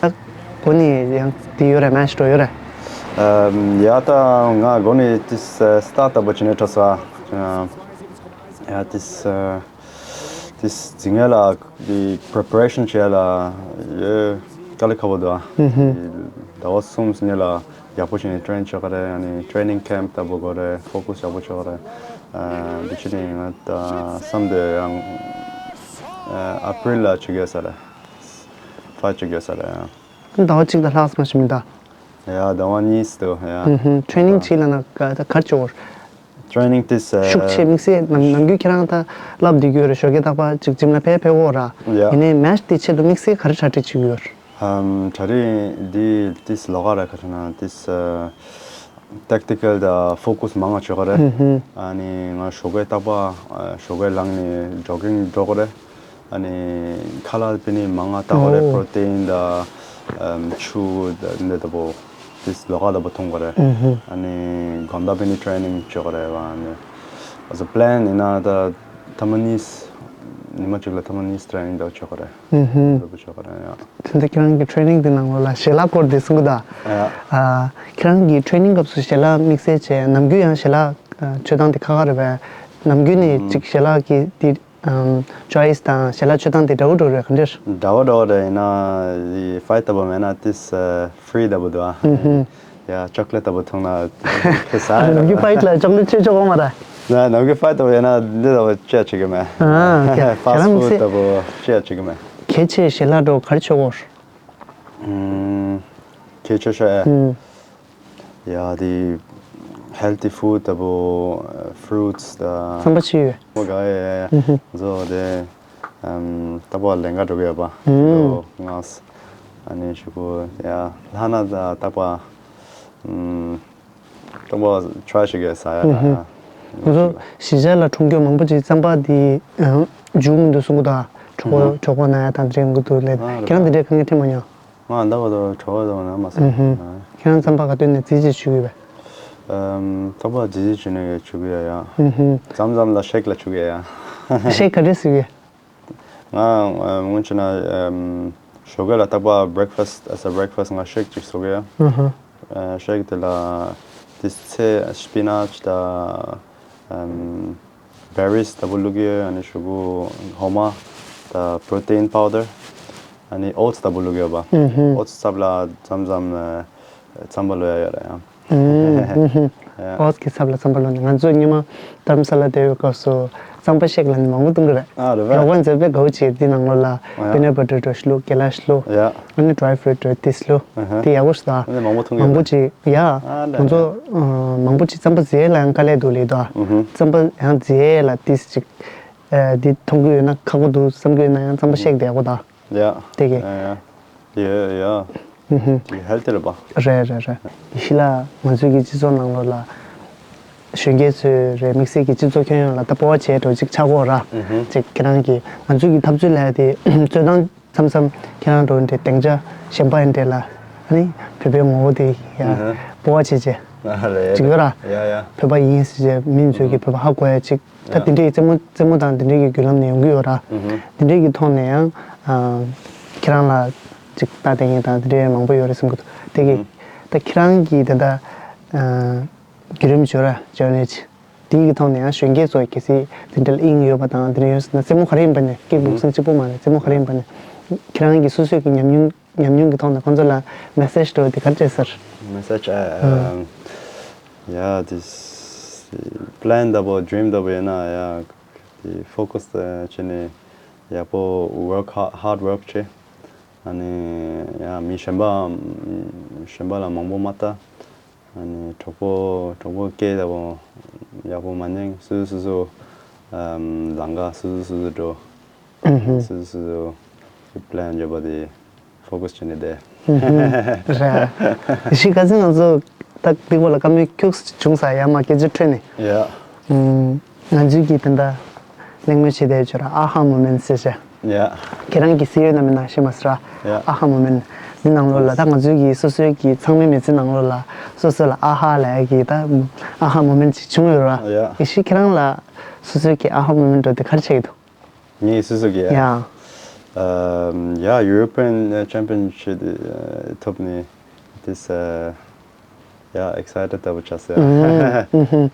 ད་གོ་ནི་ཡང་དེ་ཡོད་རེད། མེ་ཆི་འགྲོ་ཡོད་རེད། ཨམ། ཡ་ད་ང་གོ་ནི་དེ་སི་ཊཱར་ཊི་ལྟ་བུ་བྱས་ནས་འགྲོ་ས། ཡ་དེ་སི་དེ་སི་འཛིན་ཡ་ལ་དེ་པི་རི་པེ་རེ་ཤན་བྱེད་ཡ་ལ་ཡོད་དཀའ་ལས་ཁག་པོ་འདུག་ཨ། ཨུ་ཧུ། ཟླ་བ་གསུམ་ཟིན་ཡ་ལ་ཡག་པོ་བྱས་ནས་ཊེ་རེན་བྱེད་དགོས་རེད། ཨ་ནི་ཊེ་རེ་ནིང་ཁེམ་ལྟ་བུ་དགོས་རེད། ཕོ་ཀུ་སི་ཡག་པོ་བྱེད་དགོས་རེད། ཨ་འདི་བྱས་ནས་ང་ད་བསམ་དེ་ཡང་ཨ་ཨ་པི་རི་ལ་བྱེད་དགོས་ས་རེད། ཕའིཊ་བྱེད་དགོས་ས་རེད། ཟླ་བ་གཅིག་དང་ལྷག་ཙམ་ཞིག་མི་འདུག་ཡ་ཟླ་བ་གཉིས་འདུག་ཡ། ཨུ་ཧུ། ཊེ་རེ་ནིང་བྱེད་ལབ་ན་ག་ད་ག་རེ་བྱེད་དགོས། ཊེ་རེ་ནིང་དེ་སི་ཤུགས་ཆེ་དམིགས་བསལ་ནམ་ནམ་རྒྱུན་ཁྱེད་རང་ད་བསླབ་བསྡད་ཀྱི་ཡོད་རེད། ཞོགས་ཀས་རྟག་པར་ཅིག་ཇིམ་ལ་ཕེབས་ཕེབས་ཡོད་ར། ཡ། ཡིན་ནའི་མེ་ཆི་དེ་ཆེད་དུ་དམིགས་བསལ་ག་རེ་གྲ་སྒྲིག་བྱེད་ཀྱི་ཡོད་རེད། ཨམ། གྲ་སྒྲིག་འདི་དེ་སི་ལོགས་ཀ་ར་ག་རེ་ན་དེ་སི་ཨ་ཊེག་ཊི་ཀལ་དང་ཕོ་ཀུ་སི་མང་ང་བྱེད་ཀྱི་རེད། ཨུ་ཧུ། ཨ་ནི་ང་ཞོགས་ཀས་རྟག་པར་ཨ་ཞོགས་ཀས་ལངས་ནས་ཇོག་གིང་འགྲོ་གི་རེད། ཨ་ནི་ཁ་ལག་དཔེ་ནི་མང་ང་བཏང་གི་རེད། ཨོ། པོ་རོ་ཊིན་དང་ཨམ་ཆུ་དང་འདི་ལྟ་བུ་དེ་སི་ལོགས་ཀ་ལྟ་བུ་འཐུང་གི་རེད། ཨུ་ཧུ། ཨ་ནི་དགོང་དག་དཔེ་ནི་ཊེ་རེ་ནིང་བྱེད་ཀྱི་རེད་པ། ཨ་ནི་ཨ་ཟོ་པི་ལེན་ཡིན་ན་ད་ཐ་མ་གཉིས་ཉི་མ་གཅིག་ལ་ཐ་མ་གཉིས་ཊེ་རེ་ནིང་འདྲ་བོ་བྱེད་ཀྱི་རེད། ཨུ་ཧུ། འདྲ་བོ་བྱེད་ཀྱི་རེད་ཡ། དེ་འདྲ་ཁྱེད་རང་གི་ཊེ་རེ་ནིང་དེ་ནང་ལོགས་ལ་ཞལ་ལག་སྐོར་དེ་གསུང་གི་འདུག་ཨ་ཡ། ཨ་ཁྱེད་རང་གི་ཊེ་རེ་ནིང་སྐབས་སུ་ཞལ་ལག་དམིགས་བསལ་བྱས་ནམ་རྒྱུན་ཡང་ཞལ་ལག་ཨ་མཆོད་སྟངས་དེ་ཁག་ཁག་རེད་པས། ནམ་རྒྱུན་ནས་ཨུམ། ཅིག་ཞལ་ལག་གི་དེ་ཨམ་ཅོའི་སི་དང་ཞལ་ལག་མཆོད་སྟངས་དེ་འདྲ་བོ་འདྲ་བོ་རེད་ག་འདྲ། འདྲ་བོ་འདྲ་བོ་རེད། ཡིན་ན་ཕའིཊ་ལྟ་བུ་མེད་ན་དེ་སི་ཨ་ཕི་རི་ལྟ་བུ་འདུག་ཨ། ཨུ་ཧུ། ཡ་ཅོག་ལེ་ཊི་ལྟ་བུ་འཐུང་ན་ཁེ་ས་ནམ་རྒྱུན་ཕའིཊ་ལ་ཅོག་ལེ་ཊི་སྤྱོད་ཆོག་གོ་མ་རེད། ན་ནམ་རྒྱུན་ཕའིཊ་ལྟ་བུ་ཡིན་ན་འདི་ལྟ་བུ་སྤྱོད་བྱེད་ཀྱི་མེད། ཨ་ཁྱེད་ཕ་སི་ཁྱེད་རང་ཕུཌ་ཚེ་ལྟ་བུ་སྤྱོད་བྱེད་ཀྱི་མེད། གལ་ཆེ་ཞལ་ལག་འདྲ་བོ་ག་རེ་མཆོད་གོ། ཨུམ། གལ་ཆེ་ཤོས་ཨེ། ཨུམ། ཡ་དེ་ཧེལ་ཐི་ཕུཌ་ལྟ་བུ་ཕུ་རུཊ་སི་དང་རྩམ་པ་ཅིག་ཡོད། མོ་ག་ཡ་ཡ་ཡ། ཨུ་ཧུ། བཟོ་དེ་ཨམ་རྟག་པར་ལེན་ག་འགྲོ་གི་ཡོད་པ། ཨུམ། ལོ་ལྔ་ས། ཨ་ནི་ཞུ་གུ་ཡ་ལྷ་ན་ད་རྟག་པར་ཨམ་རྟག་པར་ཊ་རའི་བྱེད་གི་ཡོད་ས་ཡ་ད། ཨུ་ཧུ། ང་ཚོ་གཞིས་ཆགས་ལ་གྲོང་ཁྱེར་མང་པོ་ཅིག་རྩམ་པ་དེ་ཨ་འཇུ་མི་འདུག་གསུང་གི་འདུག་གྲོད་ཁོག་གྲོད་ཁོག་ན་ཡ་དང་དེ་འདྲ་ཡོང་གི་འདུག་ལབ། ཨ་ཁྱེད་རང་དེ་འདྲའི་དཀའ་ངལ་འཕྲད་མ་མྱོང་། ང་ད་བར་དུ་གྲོད་ཁོག་དང་ན་མ་སོང་། ཨུ་ཧུ། ཁྱེད་རང་རྩམ་པ་ག་དུས་ནས་རྩིས་ཅིག་ཞུ་གི་ཡོད་པས། ཨམ་རྩམ་པ་རྩིས་ཅིག་ནས་ཞུ་གི་ཡོད་ཡ། ཨུ་ཧུ། མཚམས་མཚམས་ལ་ཤེག་ལ་ཞུ་གི་ཡོད་ཡ། ཤེག་ག་འདྲས་བཟོ་གི་ཡོད། ང་ཨམ་སྔོན་ཆད་ན་ཨམ་ཞོགས་ཀས་ལ་རྟག་པར་བྷི་རེག་ཕ་སི་ཊི་as a breakfast ང་ཤེག་ཅིག་བཟོ་གི་ཡོད། ཨུ་ཧུ། ཨ་ཤེག་དེ་ལ་དེ་ཚལ་སི་པི་ནཆ་དང་ཨམ་བེ་རིས་ལྟ་བུ་བླུགས་ཡོད། ཨ་ནི་ཞུ་གུ་འོ་མ་དང་པོ་རོ་ཊིན་པའུ་ཌར། ཨ་ནི་ཨོ་ཊི་སི་ལྟ་བུ་བླུགས་ཡོད་པ། ཨུ་ཧུ། ཨོ་ཊི་སི་ཚབ་ལ་མཚམས་མཚམས་ཨ་རྩམ་པ་བླུགས་ཡ་ཡོད་རེད་ཡང་། ཨུ་ཧུ། ཡ། ཨོ་ཊི་སི་གི་ཚབ་ལ་རྩམ་པ་བླུགས་ནས། ང་ཚོ་སྔོན་མ་དྷ་རམ་ས་ལ་བསྡད་པའི་སྐབས་སུ་རྩམ་པ་ཤེག་ལ་ནི་མང་པོ་བཏུང་གི་རེད། ཨ་རེད་པས། རོགས་པ་ཚོས་དཔེ་དགའ་པོ་བྱེད། དེ་ནང་ལོགས་ལ་ཨ་པི་ནཊ་བྷ་ཊར་འདྲ་ཞིག་བླུགས། གྱ་ལ་ཞིག་བླུགས། ཡ། ཨ་ནི་ཌི་རའི་ཕུ་རུཊ་འདྲ་དེ་ཞིག་བླུགས། ཨ་ཧ། དེ་ཡག་པོ་ཞིག་འདུག་ཨ་ནི་མང་པོ་བཏུང་གི་མང་པོ་རེད། ཅིག་ཡ། ཨ་ལ་ང་ཚོ་ལ། ཨ་མང་པོ་ཅིག་རྩམ་པ་རྫི་ཡས་ལ་ཡང་དཀའ་ལས་འདུག་ལབ་འདུག་ཨ། ཨུ་ཧུ། རྩམ་པ་ཡང་རྫི་ཡས་ལ་དེ་ཅིག་ཨ་འདི་མཐོང་གི་ཡོད་ན་ཁག་པོ་འདུག་བསམ་གྱི་ཡོད་ན་ཡང་རྩམ་པ་ཤེག་དེ་ཡག་པོ་འདུག་ཡ། དེ་གི། ཡ་ཡ། ཡ་ཡ། ཨུ་ཧུ། དེ་ཧེལ་ཐི་རེད་པ། རེད་རེད་རེད། ཡེ་ཤེས་ལགས་ང་ཚོའི་གི་སྤྱི་ཚོགས་ནང་ལོགས་ལ་གཞོན་སྐྱེས་ཚོས་རེད། དམིགས་བསལ་གྱི་སྤྱི་ཚོགས་ཁྱོན་ཡོངས་ལ་ད་སྤོབས་པ་བྱེད་འགྲོ་ཅིག་ཆགས་ཀྱི་ཡོད་ར། ཨུ་ཧུ། ཅིག་ཁྱེད་རང་གི་ང་ཚོའི་གི་འཐབ་རྩོད་ལབ་ཡ་དེ་རྩོད་སྟངས་མཚམས་མཚམས་ཁྱེད་རང་འགྲོ་འདྲེ་སྡིངས་ཆ་གཞན་པ་ཡིན་འདྲེ་ལ་ཨ་ནི་བོད་པའི་ངོ་བོ་དེ་ཡ་ཨུ་ཧུ། སྤོབས་པ་བྱེད་ཅེས་ཨ་རེད་ཅིག་ཡོད་ར། ཡ་ཡ། བོད་པ་ཡིན་ཟེར་ཅེས་མི་ཚོས་གི་བོད་པ་ཧ་གོ་ཡ་ཅིག་ད་དེ་འདྲའི་རྩེད་མོ་རྩེད་མོ་དང་དེ་འདྲའི་གི་བརྒྱུད་ལམ་ནས་ཡོང་གི་ཡོད་ར། ཨུ་ཧུ། དེ་འདྲའི་གི་ཐོག་ནས་ཡང་ཨ་ཁྱེད་རང་ལ་ཅིག་ལྟ་བསྡད་མཁན་དང་དེ་འདྲའི་མང་པོ་ཡོད་རེད་བསམ་གི་འདུག་དེ་གི་ཨུ་ཧུ། ད་ཁྱེད་རང་གི་ད་ལྟ་ཨ་བརྒྱུད་རིམ་བརྗོད་ར་བརྗོད་ནས་ཅི་དེ་གི་ཐོག་ནས་ཡང་གཞོན་སྐྱེས་ཚོ་གལ་སྲིད་དེ་འདྲ་ལ་དབྱིངས་ཡོད་པ་དང་དེ་འདྲ་ཡོད་ཟེར་ན་རྩེད་མོ་ག་རེ་ཡིན་པ་ནས་ཀིག་བོག་སིང་གཅིག་པོ་མ་རེད། རྩེད་མོ་ག་རེ་ཡིན་པ་ནས་ཁྱེད་རང་གི་སོ་སོའི་གི་ཉམས་མྱོང་ཉམས་མྱོང་གི་ཐོག་ནས་ཁོང་ཚོ་ལ་མེ་སེཇ་འདྲ་བོ་དེ་ག་རེ་སྤྲད་ཟེར། མེ་སེཇ་ཨ། ཨ། ཡ་དེ་པི་ལན་འདྲ་པོ་ཌི་རིམ་འདྲ་པོ་ཡོད་ན་ཡ་དེ་ཕོ་ཀ་སི་བྱས་ནས་ཡག་པོ་ཝོརཀ་ཧ་ཧར་ཌི་ཝོརཀ་བྱས། ཨ་ནི་ཡ་མི་གཞན་པ་གཞན་པ་ལ་མང་པོ་མ་ལྟ། ཨ་ནི་གྲོགས་པོ་གྲོགས་པོ་སྐད་འདྲ་པོ་ཡག་པོ་མ་ཉན། སོ་སོ་སོ་ལམ་ཁ་སོ་སོ་སོ་སོ་འགྲོ། སོ་སོ་སོ་སོ་པི་ལན་བརྗོད་པ་དེ་ཕོ་ཀ་སི་བྱས་ནས་བསྡད། རེད། གཞི་ཁ་སང་ང་ཚོ་ད་འདི་སྐོར་ལ་བཀའ་མོལ་ཁྱུག་ཙམ་བྱུང་ས་ཡ་མ་སྐད་ཆ་འཕྲོས་ནས། ཡ། ང་ཚོའི་གི་དེ་འདྲ་གླེང་མོལ་བྱེད་བསྡད་ཡོད་ར། ཨ་ཧ་མོ་མེན་ཟེར་བྱས། ཡ། ཁྱེད་རང་གི་གཟིགས་ཡོད་ན་མེད་ན་ཤེས་མ་སོང་ར། ཡ། ཨ་ཧ་མོ་མེན་འདི་ནང་ལོགས་ལ་ད་ང་ཚོའི་གི་སོ་སོའི་གི་ཚང་མའི་མི་ཚེ་ནང་ལོགས་ལ་སོ་སོ་ལ་ཨ་ཧ་ལབ་ཡ་གི་ད་ཨ་ཧ་མོ་མེན་ཅིག་བྱུང་ཡོད་ར། ཡ། གཞི་ཁྱེད་རང་ལ་སོ་སོའི་གི་ཨ་ཧ་མོ་མེན་འདྲ་དེ་ག་རེ་ཆགས་ཀྱི་འདུག་ངའི་སོ་སོ་གི་ཡ། ཡ། ཨམ། ཡ་ཡུ་རོ་པི་ཡན་ཅེམ་པི་ཡན་ཤིབ་ཐོབ་ནས་དེ་ཡ་ཨེག་སའི་ཊེཌ་ལྟ་བུ་ཆགས་སོང་ཡ།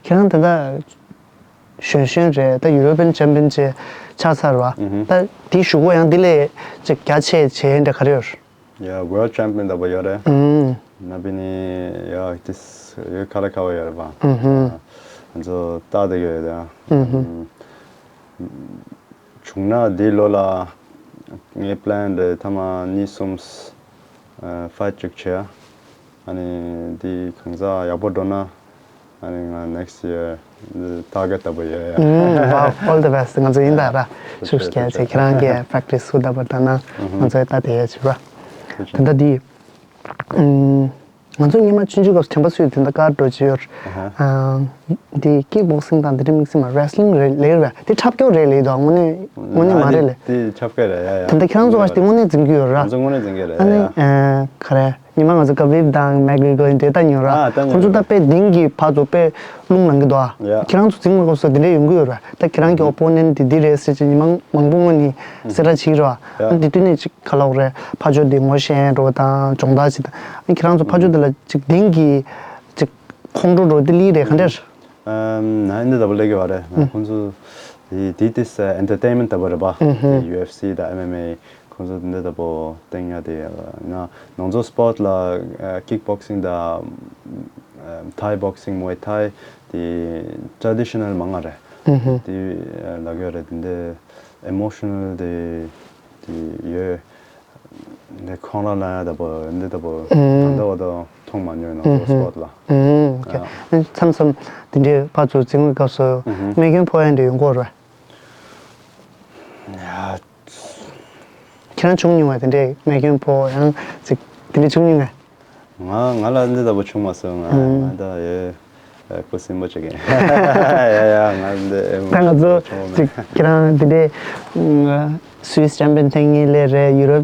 ཁྱེད་རང་ད་ལྟ་གཞོན་གཞོན་རེད། ད་ཡུ་རོ་པི་ཡན་ཅེམ་པི་ཡན་ཅིག་ཆགས་ཚར་བ། ད་དེའི་གཞུག་གུ་ཡང་དེ་ལས་ཅིག་རྒྱ་ཆེ་བྱེད་འདྲ་ག་རེ་ཡོད། ཡ་ཝོརལཌ་ཅེམ་པི་ཡན་འདྲ་པོ་ཡོད་རེད། ན་པི་ནི་ཡ་དེ་ཡོད་ཁ་ལ་ཁ་བ་ཡོད་རེད་པ། ང་ཚོ་ལྟ་དེ་ཡོད་ཡ། བྱུང་ན་འདི་ལོ་ལ་ངའི་པི་ལན་རེད། ཐ་མ་གཉིས་གསུམ་ཕའིཊ་ཅིག་བྱེད། ཨ་ནི་འདི་གང་ཟག་ཡག་པོ་འགྲོ་ན་ཨ་ནི་ང་ནེག་སི་ཡར་ཊར་གེཊ་ལྟ་བུ་ཡོད་ཡ། ཨམ། ཨོལ་ཌི་བེ་སི་ཊི། ང་ཚོ་ཡིན་ད་ར། ཤུགས་རྒྱག་ཚེ་ཁྱེད་རང་གི་པེ་རེག་ཊི་སི་ཧུ་ལྟ་བུ་ད་ན་ང་ཚོ་ལྟ་དེ་ཡ་བྱེད་ར། ད་ལྟ་འདི་ཨམ། ང་ཚོ་སྔོན་མ་ཆུང་ཆུང་སྐབས་དྲན་པ་སུས་དེ་འདྲ་དཀར་འགྲོ་བྱེད་ཡོད། ཨ་ཧ། འདི་ཀིག་བོག་སིང་དང་དེ་འདྲ་དམིགས་བསལ་མ་རེ་སི་ལིང་རེད་ལེ་རེད། དེ་འཁྲབ་སྐྱོར་རེད་ལེ་དོ། དངོས་གནས་དངོས་གནས་མ་རེད་ལེ། དེ་འཁྲབ་སྐྱོར་རེད་ཡ་ཡ། དེ་འདྲ་ཁྱེད་རང་ཚོ་བ་དེ་དངོས་གནས་འཛིན་གྱི་ཡོད་ར། ང་ཚོ་དངོས་གནས་འཛིན་གྱི་རེད་ཨ་ནི་ཡ། ཨ་ག་རེ་ཉི་མ་ང་ཚོ་ཀ་བིབ་དང་མེག་རི་གོ་ཡིན་དེ་ལྟ་མྱོང་ར། ཨ་ལྟ་ཁོང་ཚོ་མྱོང་ད་དཔེ་འཛིན་གྱི་བར་དུ་དཔེ་རླུང་ལངས་ཀྱི་འདུག་ཨ། ཡ། ཁྱེད་རང་ཚོ་འཛིན་དགོས་སྐབས་སུ་དེ་འདྲ་ཡོང་གི་ཡོད་ར། ད་ཁྱེད་རང་གི་ཨོ་པོ་ནེན་ཊི་དེ་འདི་རེད་ཟེར་ཅིག་ཉི་མ་མང་པོ་སྔོན་ནས་གསལ་བསྒྲགས་བྱེད་ཀྱི་ར། ཡ། ཨ་འདི་དུས་ནས་ཅིག་ག་ལབ་དགོས་རེད། ཕར་ཕྱོགས་དེ་ངོ་ཤེས་འགྲོ་དང་སྦྱོང་བརྡར་བྱེད་དང་། ཨ་ཁྱེད་རང་ཚོ་ཕར་ཕྱོགས་དེ་ལ་ཅིག་གདེང་གི་ཅིག་ཁོང་ཁྲོ་འགྲོ་དེ་ལི་རེད་ག་འདྲ། ཨམ། ན་འདི་ལྟ་བུ་ལས་ཀྱི་བ་རེད། ཁོང་ཚོ་དེ་དེ་དེ་ཨེན་ཊར་ཊེན་མེན་ཊི་ལྟ་བུ་རེད་པ། ཡུ་ཨེཕ་སི་དང་ཨེམ་ཨེམ་ཨེ་ཁོང་ཚོ་འདི་ལྟ་བུ་སྟེང་ཡ་དེ་ན་ནང་ཚོ་སི་པོར་ཊི་ལ་ཀིག་བོག་སིང་དང་ཐའི་བོག་སིང་མུའེ་ཐའི་དེ་ཊྲེ་ཌི་ཤི་ནལ་མང་ང་རེད། དེ་ལ་གི་རེད། དེ་འདི་ཨི་མོ་ཤི་ནལ་དེ་དེ་ཡོད། འདི་ཁོང་ར་ལ་ཡ་ལྟ་བུ་འདི་ལྟ་བུ་ད་ལྟ་བ་དང་མཐོང་མ་མྱོང་ནང་ཚོ་སི་པོར་ཊི་ལ། ཨ་མཚམས་མཚམས་དེ་འདྲའི་ཕར་ཚུར་འཛིང་བའི་སྐབས་སུ་རྨས་སྐྱོན་ཕོག་ཡ་འདྲ་ཡོང་གི་ཡོད་རེད། ཡ། ཁྱེད་རང་བྱུང་མྱོང་བ་དེ་འདྲའི་རྨས་སྐྱོན་ཕོག་ཡང་ཅིག་དེ་འདྲ་བྱུང་མྱོང་ངས། ང་ང་ལ་འདི་ལྟ་བུ་བྱུང་མ་སོང་། ང་ང་ད་ཡོད་ཁུ་སིམ་པོ་ཅིག་ཡིན། ཡ་ཡ་ང་འདི་ད་ང་ཚོ་ཅིག་ཁྱེད་རང་འདི་འདྲའི་སུད་སི་ཅམ་པི་ཡན་ཐེངས་གཉིས་སླེབས་རེད། ཡུ་རོབ་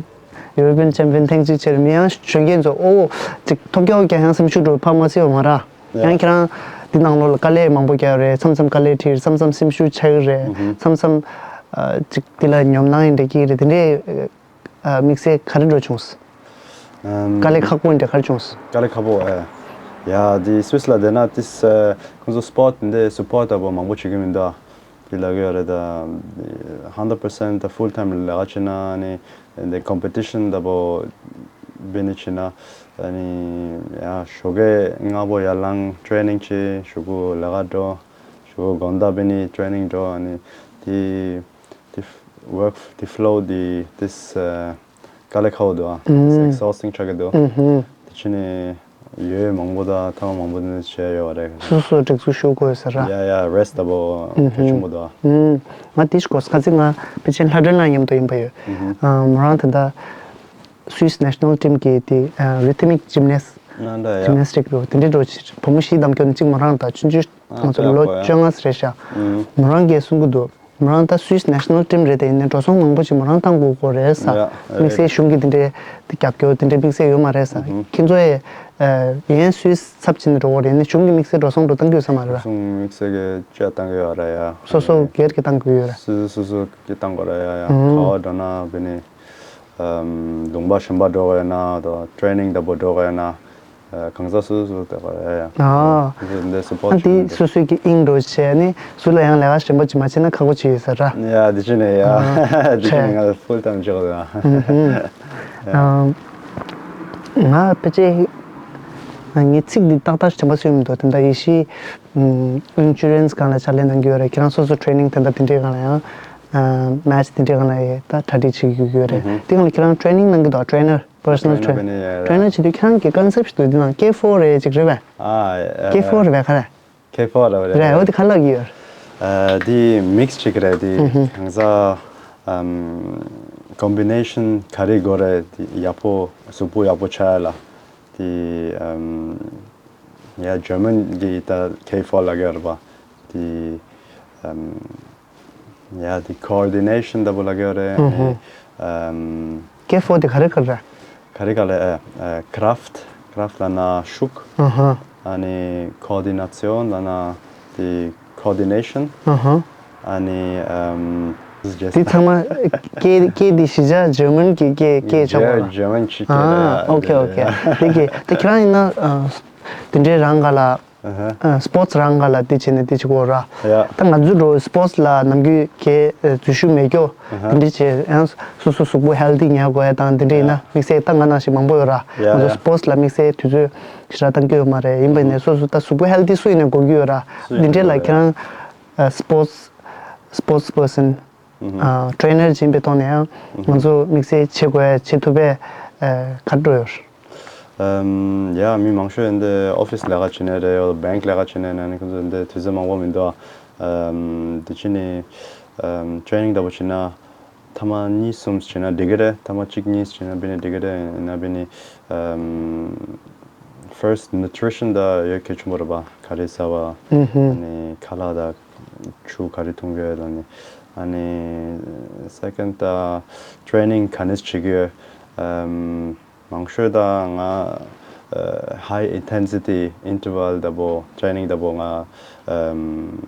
ཡུ་རོ་པི་ཡན་ཅམ་པི་ཡན་ཐེངས་གཅིག་ཆེར་མི་ཡང་གཞོན་སྐྱེས་ཚོ་ཨོ་ཅིག་ཐོབ་རྒྱག་རྒྱག་ཡང་སེམས་ཤུགས་འགྲོ་ཕར་མ་སེ་བ་མ་ར། ཡང་ཁྱེད་རང་འདི་ནང་ལོགས་ལ་དཀའ་ལས་མང་པོ་རྒྱག་རེད། མཚམས་མཚམས་དཀའ་ལས་འཕྲད། མཚམས་མཚམས་སེམས་ཤུགས་ཆག་གི་རེད། མཚམས་མཚམས་ཅིག་འདི་ལ་ཉོབ་སྣང་ཡིན་འདྲ་སྐྱེ་གི་རེད། དེ་འདྲའི་དམིགས་བསལ་ག་རེ་འགྲོ་བྱུང་། ཨམ། དཀའ་ལས་ཁག་པོ་འདྲ་ག་རེ་བྱུང་། དཀའ་ལས་ཁག་པོ་ཨེ། ཡ་འདི་སུད་སི་ལ་བསྡད་ན་ཏིས་ཁོང་ཚོ་སི་པོར་ཊི་འདི་སི་པོར་ཊི་ལྟ་བུ་མང་པོ་བྱེད་ཀྱི་མི་འདུག་ཨ། འདི་ལ་གི་ཡོད་རེད་ད། ཧན་ཌེ་རེད་པར་སེན་ཊི་ད་ཕུལ་ཊའིམ་ལས་ཀ་བྱེད་ན་ནི་འདི་ཀོམ་པི་ཊི་ཤན་ལྟ་བུ་འབད་ནི་བྱེད་ན་ནི་ཡ་ཞོགས་ཀས་སྔ་པོ་ཡར་ལངས་ཊེ་རེ་ནིང་བྱེད། གཞུག་གུ་ལས་ཀ་འགྲོ། གཞུག་གུ་དགོང་དག་འབད་ནི་ཊེ་རེ་ནིང་འགྲོ། ནི་དེ་དེ་ཝོརཀ་དེ་ཕི་ལོ་དེ་དེ་དཀའ་ལས་ཁག་པོ་འདུག་ཨ། ཨེག་སོ་སི་ཊིང་ཆགས་ཀྱི་འདུག་དེ་ཕྱིན་ནས་ཡོལ་མང་པོ་དང་ཐེངས་མང་པོ་འདི་བྱས་ཡོད་པ་རེད། སོ་སོ་སྒྲིག་འཛུགས་ཞུ་དགོས་ཟེར་ར། ཡ་ཡ་རེ་སི་ཊི་ལྟ་བུ་གལ་ཆེན་པོ་འདུག་ཨ། ང་དེ་ཞིག་གོ་ཁ་ཚིག་ང་ཕལ་ཆེར་ལྷ་སྒྲོན་ལགས་མཉམ་དུ་ཡིན་པ་ཡོད། ཨ་མོ་རང་ད་ལྟ་སུད་སི་ནེ་ཤ་ནལ་ཊིམ་གྱི་དེ་རི་ཐི་མིག་ཇིམ་ནེ་སི་ཇིམ་ནེ་སི་ཊིག་རུ་དེ་འདྲའི་འགྲོ་བྱེད། བུ་མོ་བཞི་དང་སྐྱོན་གཅིག་མོ་རང་དང་ཆུང་ཆུང་ང་ཚོ་ལོ་བཅོ་ལྔ་ཙམ་རེད་ཤག་མོ་རང་གིས་གསུང་གི་འདུག་མོ་རང་ད་སུད་སི་ནེ་ཤ་ནལ་ཊིམ་རེད་དེ། ཡིན་ནའི་འགྲོ་སོང་མང་པོ་ཞིག་མོ་རང་བཏང་དགོས་ཀྱི་རེད་ས། ཡ་དམིགས་བསལ་གཞུང་གི་དེ་འདྲའི་དེ་རྒྱབ་སྐྱོར་དེ་འདྲའི་དམིགས་བསལ་ཡོད་མ་རེད་ས། ཁྱེད་ཚོ་ཡས་ཡན་སུད་སི་ཚབ་བྱས་ནས་འགྲོ་གི་རེད། ཡིན་ནའི་གཞུང་གི་དམིགས་བསལ་འགྲོ་སོང་འགྲོ་བཏང་གི་ཡོད་ས་མ་རེད་པ། གཞུང་དམིགས་བསལ་གྱི་ཅི་ཡང་བཏང་གི་ཡོད་རེད་ཡ། སོ་སོ་སྒེར་གྱི་བཏང་གི་ཡོད་རེད། སོ་སོ་སོ་གི་བཏང་དགོས་རེད་ཡ་ཡ། ག་བ་འགྲོ་ན་བི་ནི། ལུང་པ་གཞན་པ་འགྲོ་གི་ཡོད་ན་དང་ཊེ་རེ་ནིང་ལྟ་བུ་འགྲོ་གི་ཡོད་ན། གང་ཟག་སོ་སོ་སོ་དེ་ག་རེད་ཡ། ཨ། འདི་སུ་པོར་ཊི་ཨ་འདི་སོ་སོའི་གི་དབྱིངས་འགྲོ་བྱས་ནས་སུ་ལ་ཡང་ལས་ཀ་གཞན་པ་ཅིག་མ་བྱས་ན་ཁག་པོ་ཅིག་ཡོད་ས་ར། ཡ་འདི་ཕྱིན་ནས་ཡ། ཨ་འདི་ཕྱིན་ནས་ང་ཕུལ་ཊའིམ་བྱེད་དགོས་ཡ། ཨ་ང་ཕལ་ཆེར་ ངས་ཚིག་འདི་ཏག་ཏག་ཞིག་དྲན་པ་གསོས་མི་འདུག་དེ་འདྲ་ཡེ་ཤེས་ཨིན་ཤུ་རན་སི་སྒང་ལ་ཕྱག་ལས་གནང་གི་ཡོད་རེད། ཁྱེད་རང་སོ་སོ་ཊེ་ནིང་དེ་འདྲ་དེ་འདྲའི་སྒང་ལ་ཡང་མེ་ཆི་དེ་འདྲའི་སྒང་ལ་ཡང་ད་གྲ་སྒྲིག་བྱེད་ཀྱི་ཡོད་རེད། དེ་སྒང་ལ་ཁྱེད་རང་ཊེ་ནིང་གནང་གི་འདུག་ཊེ་ནར། པར་སོ་ནལ་ཊེ་ནར། ཊེ་ནར་བྱེད་དུས་ཁྱེད་རང་གི་ཀོན་སེབ་ཞིག་འདུག་དེ་ནང་ཀེ་ཕོར་རེད་ཅིག་རེད་པས། ཨ་ཀེ་ཕོར་རེད་པས་ག་རེ། ཁེ་ཕོ་ར་བ་རེད། རེད། འོ་དེ་ག་ལབ་ཀྱི་ཡོད། ཨ་དེ་མིག་སི་ཅིག་རེད་དེ། ཧུམ་ཧུམ། གང་ཟག་ཨམ་ཀོམ་བི་ནེ་ཤན་ག་རེ་དགོས་རེད་དེ་ཡག་པོ་གཟུགས་པོ་ཡག་པོ་ཆགས་ཡ་ལ་དེ་ཨམ་ཡ་ཇར་མན་གྱི་ད་ཁེ་ཕོ་ལབ་ཀྱི་ཡོད་རེད་པ། དེ་ཨམ་ཡ་དེ་ཀོ་ཨོར་ཌི་ནེ་ཤན་ལྟ་བུ་ལབ་ཀྱི་ཡོད་རེད། ཧུམ་ཧུམ། ཨམ། ཀེ་ཕོ་དེ་ག་རེ་ག་རེ་རེད། ག་རེ་ག་ལེ། ཨ་ཀ་ར་ཕཊ། ཀ་ར་ཕཊ་ལབ་ན་ཤུགས། ཨ་ཧ། ཨ་ནི་ཀོ་ཨོར་ཌི་ནེ་ཤན་ལབ་ན་དེ་ཀོ་ཨོར་ཌི་ནེ་ཤན། ཨ་ཧ། ཨ་ནི་ཨམ། དེ་ཚང་མ་སྐད་སྐད་དེ་གཞིས་ཆགས་ཇར་མན་གྱི་སྐད་སྐད་ཆགས་པ་རེད། ཇར་མན་ཆིག་སྐད་རེད། ཨ་ཨོ་ཁེ་ཨོ་ཁེ། དེ་གི་ད་ཁྱེད་རང་ཡིན་ན་ཨ་དེ་འདྲའི་རང་ག་ལ། ཨ་ཧ། ཨ་སི་པོར་ཊི་རང་ག་ལ་དེ་བྱས་ནས་དེ་བྱེད་དགོས་ར། ཡ། ད་ང་ཚོ་འགྲོ་སི་པོར་ཊི་ལ་ནམ་རྒྱུན་གའི་ཨ་འཛུལ་ཞུགས་མེད་རྒྱུ། ཨ་ཧ། དེ་འདྲ་བྱས་ཡང་སོ་སོ་གཟུགས་པོ་ཧེལ་ཐི་ཉར་དགོས་ཡ་དང་དེ་འདྲ་ཡིན་ན། ཡ། དམིགས་བསལ་ད་ང་ནང་བཞིན་མང་པོ་ཡོད་ར། ཡ་ང་ཚོ་ཡ། སི་པོར་ཊི་ལ་དམིགས་བསལ་དུས་ཚོད་ཞེ་དྲག་བཏང་གི་ཡོད་མ་རེད། ཡིན་པ་ཡིན་ནའི་སོ་སོ་ད་གཟུགས་པོ་ཧེལ་ཐི་སུ་ཡིན་ནའི་དགོས་ཀྱི་ཡོད་ར། སུ་དེ་ཡིན་འདྲ་ལ་ནའི་ཁྱེད་རང་ཨ་སི་པོར་ཊི་སི་པོར་ཊི་པར་སན། ཨ་ཊེ་ནར་ཡིན་པའི་ཐོག་ནས་ཡང་ང་ཚོ་དམིགས་བསལ་བྱེད་དགོས་ཡ་བྱེད་ཐུབ་པའི་ཨ་ག་རེ་འགྲོ་ཡོད། ཨམ། ཡ་མི་མང་ཤོས་འདི་ཨོ་ཕི་སི་ལས་ཀ་བྱེད་ནའི་རེད། ཡང་བེང་ལས་ཀ་བྱེད་ནའི་ནང་ནས་ཁོང་ཚོ་འདི་དུས་ཚོད་མང་པོ་མི་འདུག་ཨམ། འདི་ཕྱི་ནས་ཨམ། ཊེ་ནིང་ལྟ་བུ་བྱེད་ན་ཐ་མ་གཉིས་གསུམ་བྱེད་ན་འགྲིག་གི་རེད། ཐ་མ་གཅིག་གཉིས་བྱེད་ན་བི་ནས་འགྲིག་གི་རེད། ཡིན་ན་བི་ནས་ཨམ། ཕར་སི་ཊི་ནུ་ཊི་རི་ཤན་ད་ཡོད་གལ་ཆེན་པོ་རེད་པ། ག་རེ་ཟ་བ། ཨ་ནི་ཁ་ལག་དང་ཆུ་ག་རེ་འཐུང་གི་ཡོད་ལ་ནི། ཨ་ནི་སེ་ཀེན་ཌི་ད་ཊེ་ནིང་ག་ནས་བྱེད་ཀྱི་ཡོད། ཨམ། མང་ཤོས་ད་ང་ཨ་ཧའི་ཨིན་ཊེན་སི་ཊི་ཨིན་ཊར་ཝལ་ལྟ་བུ་ཊེ་ནིང་ལྟ་བུ་ང་ཨམ་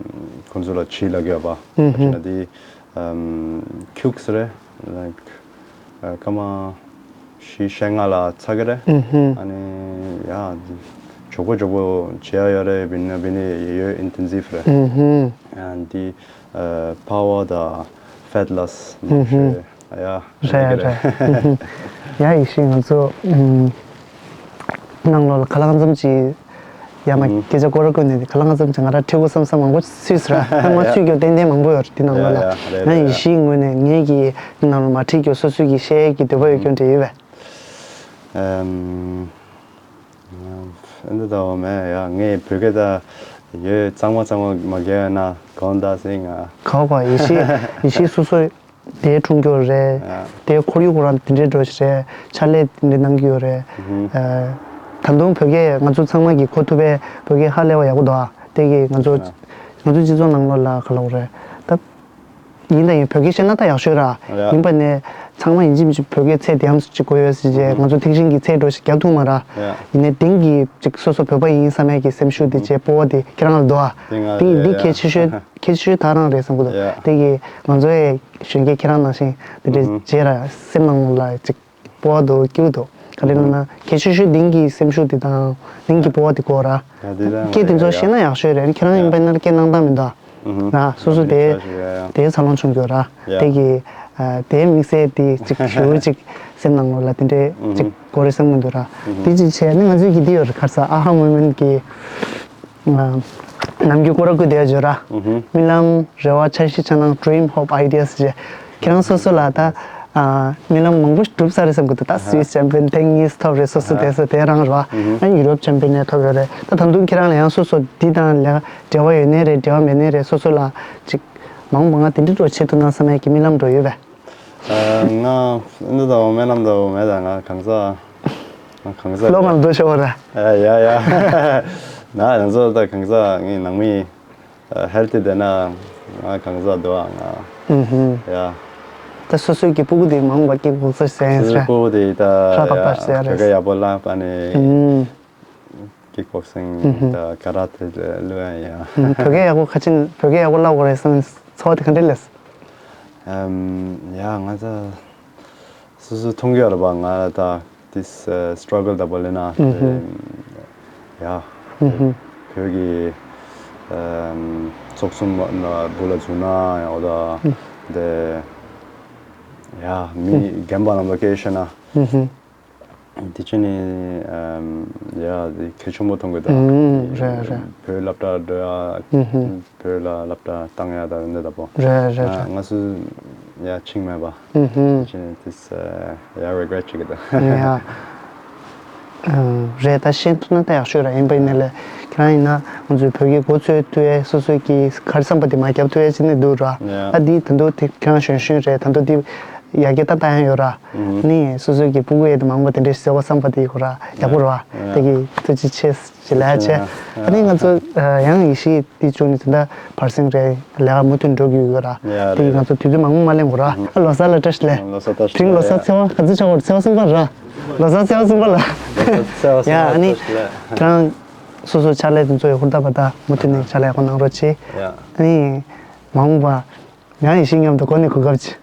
ཁོང་ཚོ་ལ་བྱེད་ལབ་ཀྱི་ཡོད་པ། ཨུ་ཧུ། ད་དེ་ཨམ་ཁྱུག་ཙམ་རེད། ལའིཀ་ཨ་སྐར་མ་བཞི་ཞེ་ལྔ་ལ་ཚར་གི་རེད། ཨུ་ཧུ། ཨ་ནི་ཡ་མགྱོགས་པོ་མགྱོགས་པོ་བྱེད་ཡ་ཡོད་རེད། བི་ནི་བི་ནི་ཡོད་ཨིན་ཊེན་སིབ་རེད། ཨུ་ཧུ། ཨ་འདི་ཨ་པ་ཝར་དང་ཕེཊ་ལོ་སི་མང་ཤོས། ཡ། རེད་རེད། ཡ་ཡེ་ཤེས་ང་ཚོ་ཨམ་ནང་ལོགས་ལ་ཁ་ལག་ཙམ་ཅིག་ཡང་ན་ཨུམ། སྐད་ཆ་སྐོར་ར་བཀོད་ནས་ཁ་ལག་ཙམ་ཅིག་ང་རང་ཁྲིད་དགོས་བསམ་བསམ་མང་པོ་སུས་ཟེར་ར། ད་ང་ཡ། ཚུད་རྒྱུ་ཏན་ཏན་མང་པོ་ཡོད་རེད་འདི་ནང་ལོགས་ལ། ཡ་ཡ་རེད་ཡང་རེད་ཡེ་ཡ། ཤེས་ངོས་ནས་ངེད་ཀྱིས་འདི་ནང་ལ་མ་ཁྲིད་རྒྱུ་སོ་སོ་གིས་བཤད་ཀྱི་འདོད་པ་ཡོད་རྒྱུ་འདྲ་ཡོད་པས། ཨམ། ཨ་འདི་ད་འོ་མེད་ཡ། ངས་བོད་སྐད་ད་ཡོད་གཙང་མ་གཙང་མ་མ་རྒྱག་ན་དགོངས་དག་ཟེར་ང་། ག་བ་ཡེ་ཤེས་ཡེ་ཤེས་སོ་སོ་དེའི་འཁྲུངས་སྐྱོར་རེད། ཡ། དེའི་ཁོར་ཡུག་རང་དེ་འདྲའི་འགྲོ་ཞིག་རེད། ཕྱག་ལས་དེ་འདྲ་གནང་གི་ཡོད་རེད། ཨུ་ཧུ། ཨ་ད་དུང་བོད་སྐད་ང་ཚོ་ཚང་མ་གིས་གོ་ཐུབ་པའི་བོད་སྐད་ཧ་ལས་པ་ཡག་པོ་འདུག་ཨ། དེ་གིས་ང་ཚོ་ཡ། ང་ཚོ་སྤྱི་ཚོགས་ནང་ལོགས་ལ་ག་ལབ་དགོས་རེད་ད། ཡིན་དང་ཡིན་བོད་སྐད་བཤད་ན་ད་ཡག་ཤོས་ར། ཡ། ཡིན་པ་ནས་ཚང་མ་ཡིན་གཅིག་མིན་གཅིག་བོད་སྐད་ཚད་དེ་ཡམ་སུ་གཅིག་གོ་ཡོད་ཟེར་རྗེས་ང་ཚོ་ཐེག་ཆེན་གྱི་ཚད་འགྲོ་ཞིག་རྒྱག་ཐུབ་མ་ར། ཡ། ཡིན་ནའི་དེང་གི་གཅིག་སོ་སོ་བོད་པ་ཡིན་བསམ་ཡས་ཀྱི་སེམས་ཤུགས་དེ་རྗེས་སྤོབས་པ་དེ་ཁྱེད་རང་ལ་འདུག་ཨ། དེ་ང་དེ་འདི་ཡ་གལ་ཆེ་ཤོས་གལ་ཆེ་ཤོས་ད་རང་རེད་བསམ་གི་འདུག་ཡ། དེ་གི་ང་ཚོ་ཡས་གཞོན་སྐྱེས་ཁྱེད་རང་ནང་བཞིན་དེ་འདྲའི་རྗེས་ར་སེམས་ནང་ལ་གཅིག་སྤོབས་པ་འདུག་སྐྱིད་པོ་འདུག་ག་རེ་ལབ་ན་གལ་ཆེ་ཤོས་དེང་གི་སེམས་ཤུགས་དེ་དང་དེང་གི་སྤོབས་པ་དེ་དགོས་ར། ཡ་དེ་ད་ང་སྐད་དེ་ཚོ་ཡ་ཤེས་ན་ཡག་ཤོས་རེད། ཁྱེད་རང་ཡིན་པ་ཡིན་ན་སྐད་གནང་སྟངས་མི་འདུག་ཨུ་ཧུ། ང་སོ་སོ་དེ་ཡ་ཡ་ཡ། དེའི་འཚར་ལོངས་བྱུང་གི་ཡོད་ར། ཡ། དེ་གི་ཨ་དེའི་དམིགས་བསལ་དེ་གཅིག་ཞུ་གཅིག་སེམས་ནང་ལོགས་ལ་དེ་འདྲའི་ཨུ་ཧུ། གཅིག་དགོས་རེད་བསམ་གི་འདུག་ར། ཨུ་ཧུ། དེ་གཅིག་བྱས་ནི་ང་ཚོའི་གི་དེ་ཡོད་རེད། ག་རེ་ཟ་ཨ་ཧ་མུ་མེན་ཊི་གི་ཨ་ནམ་རྒྱུན་སྐོར་ར་བརྐོས་བསྡད་ཡོད་ར། ཨུ་ཧུ། རྨི་ལམ་རེ་བ་འཆར་གཞི་འཆར་སྣང་dream hope ideas ཅེས་ཁྱེད་རང་སོ་སོ་ལ་ད་ཨ་རྨི་ལམ་མང་པོ་ཞིག་གྲུབ་ཚར་རེད་བསམ་གི་འདུག་ད་སུའི་སི་ཆེམ་པི་ཡོན་ཐེངས་གཉིས་ཐོབ་རེད། སོ་སོ་དེ་སོ་དེ་རང་རེད་བ། ཨ་ཡུ་རོབ་ཆེམ་པི་ཡོན་ནི་ཐོབ་ཡོད་རེད། ད་ད་དུང་ཁྱེད་རང་ལ་ཡང་སོ་སོ་འདི་དང་ལས་ཀ་འབྲེལ་བ་ཡོད་ནའི་རེད་འབྲེལ་བ་མེད་ནའི་རེད། སོ་སོ་ལ་ཅིག་མང་མང་དེ་འདྲི་འགྲོ་བྱེད་ཐུབ་ན་བསམ་ཡས་ཀྱི་རྨི་ལམ་འགྲོ་ཡོད་པས། ཨ་ང་འདི་དང་རྨི་ལམ་དང་མེད་ད་ང་གང་ཟག་ང་གང་ཟག་ལོ་ང་འདུག་ཤོག་ར། ཨ་ཡ་ཡ། ན་ང་ཚོ་ད་གང་ཟག་ངའི་ནང་མི་ཧེལ་ཐི་བསྡད་ན་ང་གང་ཟག་འདུག་ཨ་ང་། ཨུ་ཧུ། ཡ། ད་སོ་སོའི་གི་སྤུ་གུ་དེ་མང་བ་ཀིག་བོག་སར་ཟེར་ཡིན་ཟེར། སྤུ་གུ་དེ་ད་ཧྲ་ད་པར་ཟེར་ཡ་རེད། ཡ་བོད་སྐད་ཡག་པོ་ལབ་ཨ་ནི། ཨུ། ཀིག་བོག་སིང་དང་ཀ་ར་ཏེ་བླུ་ཡ་ཡ། བོད་སྐད་ཡག་པོ་ཁ་ཆེན་བོད་སྐད་ཡག་པོ་བསླབ་དགོས་རེད་བསམ་ཚོར་བ་དེ་ག་འདྲ་སླེབས། ཨམ། ཡ་ང་ཚོ་སོ་སོ་མཐོང་གི་ཡོད་རེད་པ། ང་ད་this struggle ད་བོ་ལེ་ན་ཡ་བོད་ཀྱི་ཚོགས་གསུམ་ན་བུ་ལ་བཙུགས་ན་ཡང་འོ་ད་དེ་ཡ་མི་རྒན་པ་རྣམས་ལ་སྐད་བཤད་ན། དེ་ཅི་ནི་ཡ་དེ་གལ་ཆེན་པོ་མཐོང་གི་འདུག་ཨུམ། རེད་རེད། བོད་སློབ་གྲྭ་འགྲོ་ཡ། ཨུམ་ཧུམ། བོད་ལ་སློབ་གྲྭ་བཏང་ཡ་དང་འདི་ལྟ་བུ། རེད་རེད་རེད། ང་སུ་ཡ་ཕྱིན་མེད་པ། ཨུམ་ཧུམ། དེ་ཅི་ནི་དེས་ཡ་རི་གི་རེཊ་བྱེད་ཀྱི་འདུག་ཡ། རེད། ད་ཤེས་ཐུབ་ན་ད་ཡག་ཤོས་ར། ཡིན་པ་ཡིན་ནའི་ལས་ཁྱེད་རང་ཡིན་ན་ང་ཚོའི་བོད་སྐད་མགོ་ཚོས་ཐུབ་ཡས། སོ་སོའི་གི་ག་རེ་བསམ་པ་དེ་མར་རྒྱབ་ཐུབ་ཡས་ཅིག་ནི་འདུག་ར། ཡ། ད་འདི་ད་དུང་དེ་ཁྱེད་རང་གཞོན་གཞོན་རེད། ད་དུང་དེ་ཡར་རྒྱས་ད་ད་ཡང་ཡོད་ར། ནི་སོ་སོའི་གི་སྤུ་གུ་ཡས་དེ་མང་པོ་དེ་འདྲས་ཟེར་བ་བསམ་པ་དེ་ཡོད་ར། ཡག་པོ་ར། དེ་གི་ཐུགས་རྗེ་ཆེ་ཞེས་ལབ་ཡ་བྱས། ཨ་ནི་ང་ཚོ་ཡང་ཡེ་ཤེས་དེ་བཅུག་ནས་ད་ལྟ་བར་གསེང་རེད། ལས་ཀ་མུ་མཐུད་འགྲོ་གི་ཡོད་ར། ཡ། དེ་གི་རེད། ང་ཚོ་དུས་ཚོད་མང་པོ་མ་ལེན་དགོས་ར། ཨ་ལོ་གསར་ལ་བཀྲ་ཤིས་བདེ་ལེགས། ལོ་གསར་བཀྲ་ཤིས་བདེ་ལེགས། དྲིན་ལོ་གསར་ཚེས་པ་ག་ཚོད་ཆགས་པ་རེད། ཚེས་པ་གསུམ་པ་ར། ལོ་གསར་ཚེས་པ་གསུམ་པ་ལ། ལོ་གསར་ཚེས་པ་གསུམ་པ་ལ། ཡ། ཨ་ནི་བཀྲ་ཤིས་བདེ་ལེགས། ཁྱེད་རང་སོ་སོ་ཕྱག་ལས་དེ་ཚོ་ཡོད་ཧུར་ཐག་པ་ད་མུ་མཐུད་ནས་ཕྱག་ལས་ཡག་པོ་གནང་རོགས་གྱིས། ཡ། ཨ་ནི་མ་འོངས་པ་ཡང་ཡེ་ཤེས་མཉམ་དུ་གོ་གནས་གོ་སྐབས་ཅིག་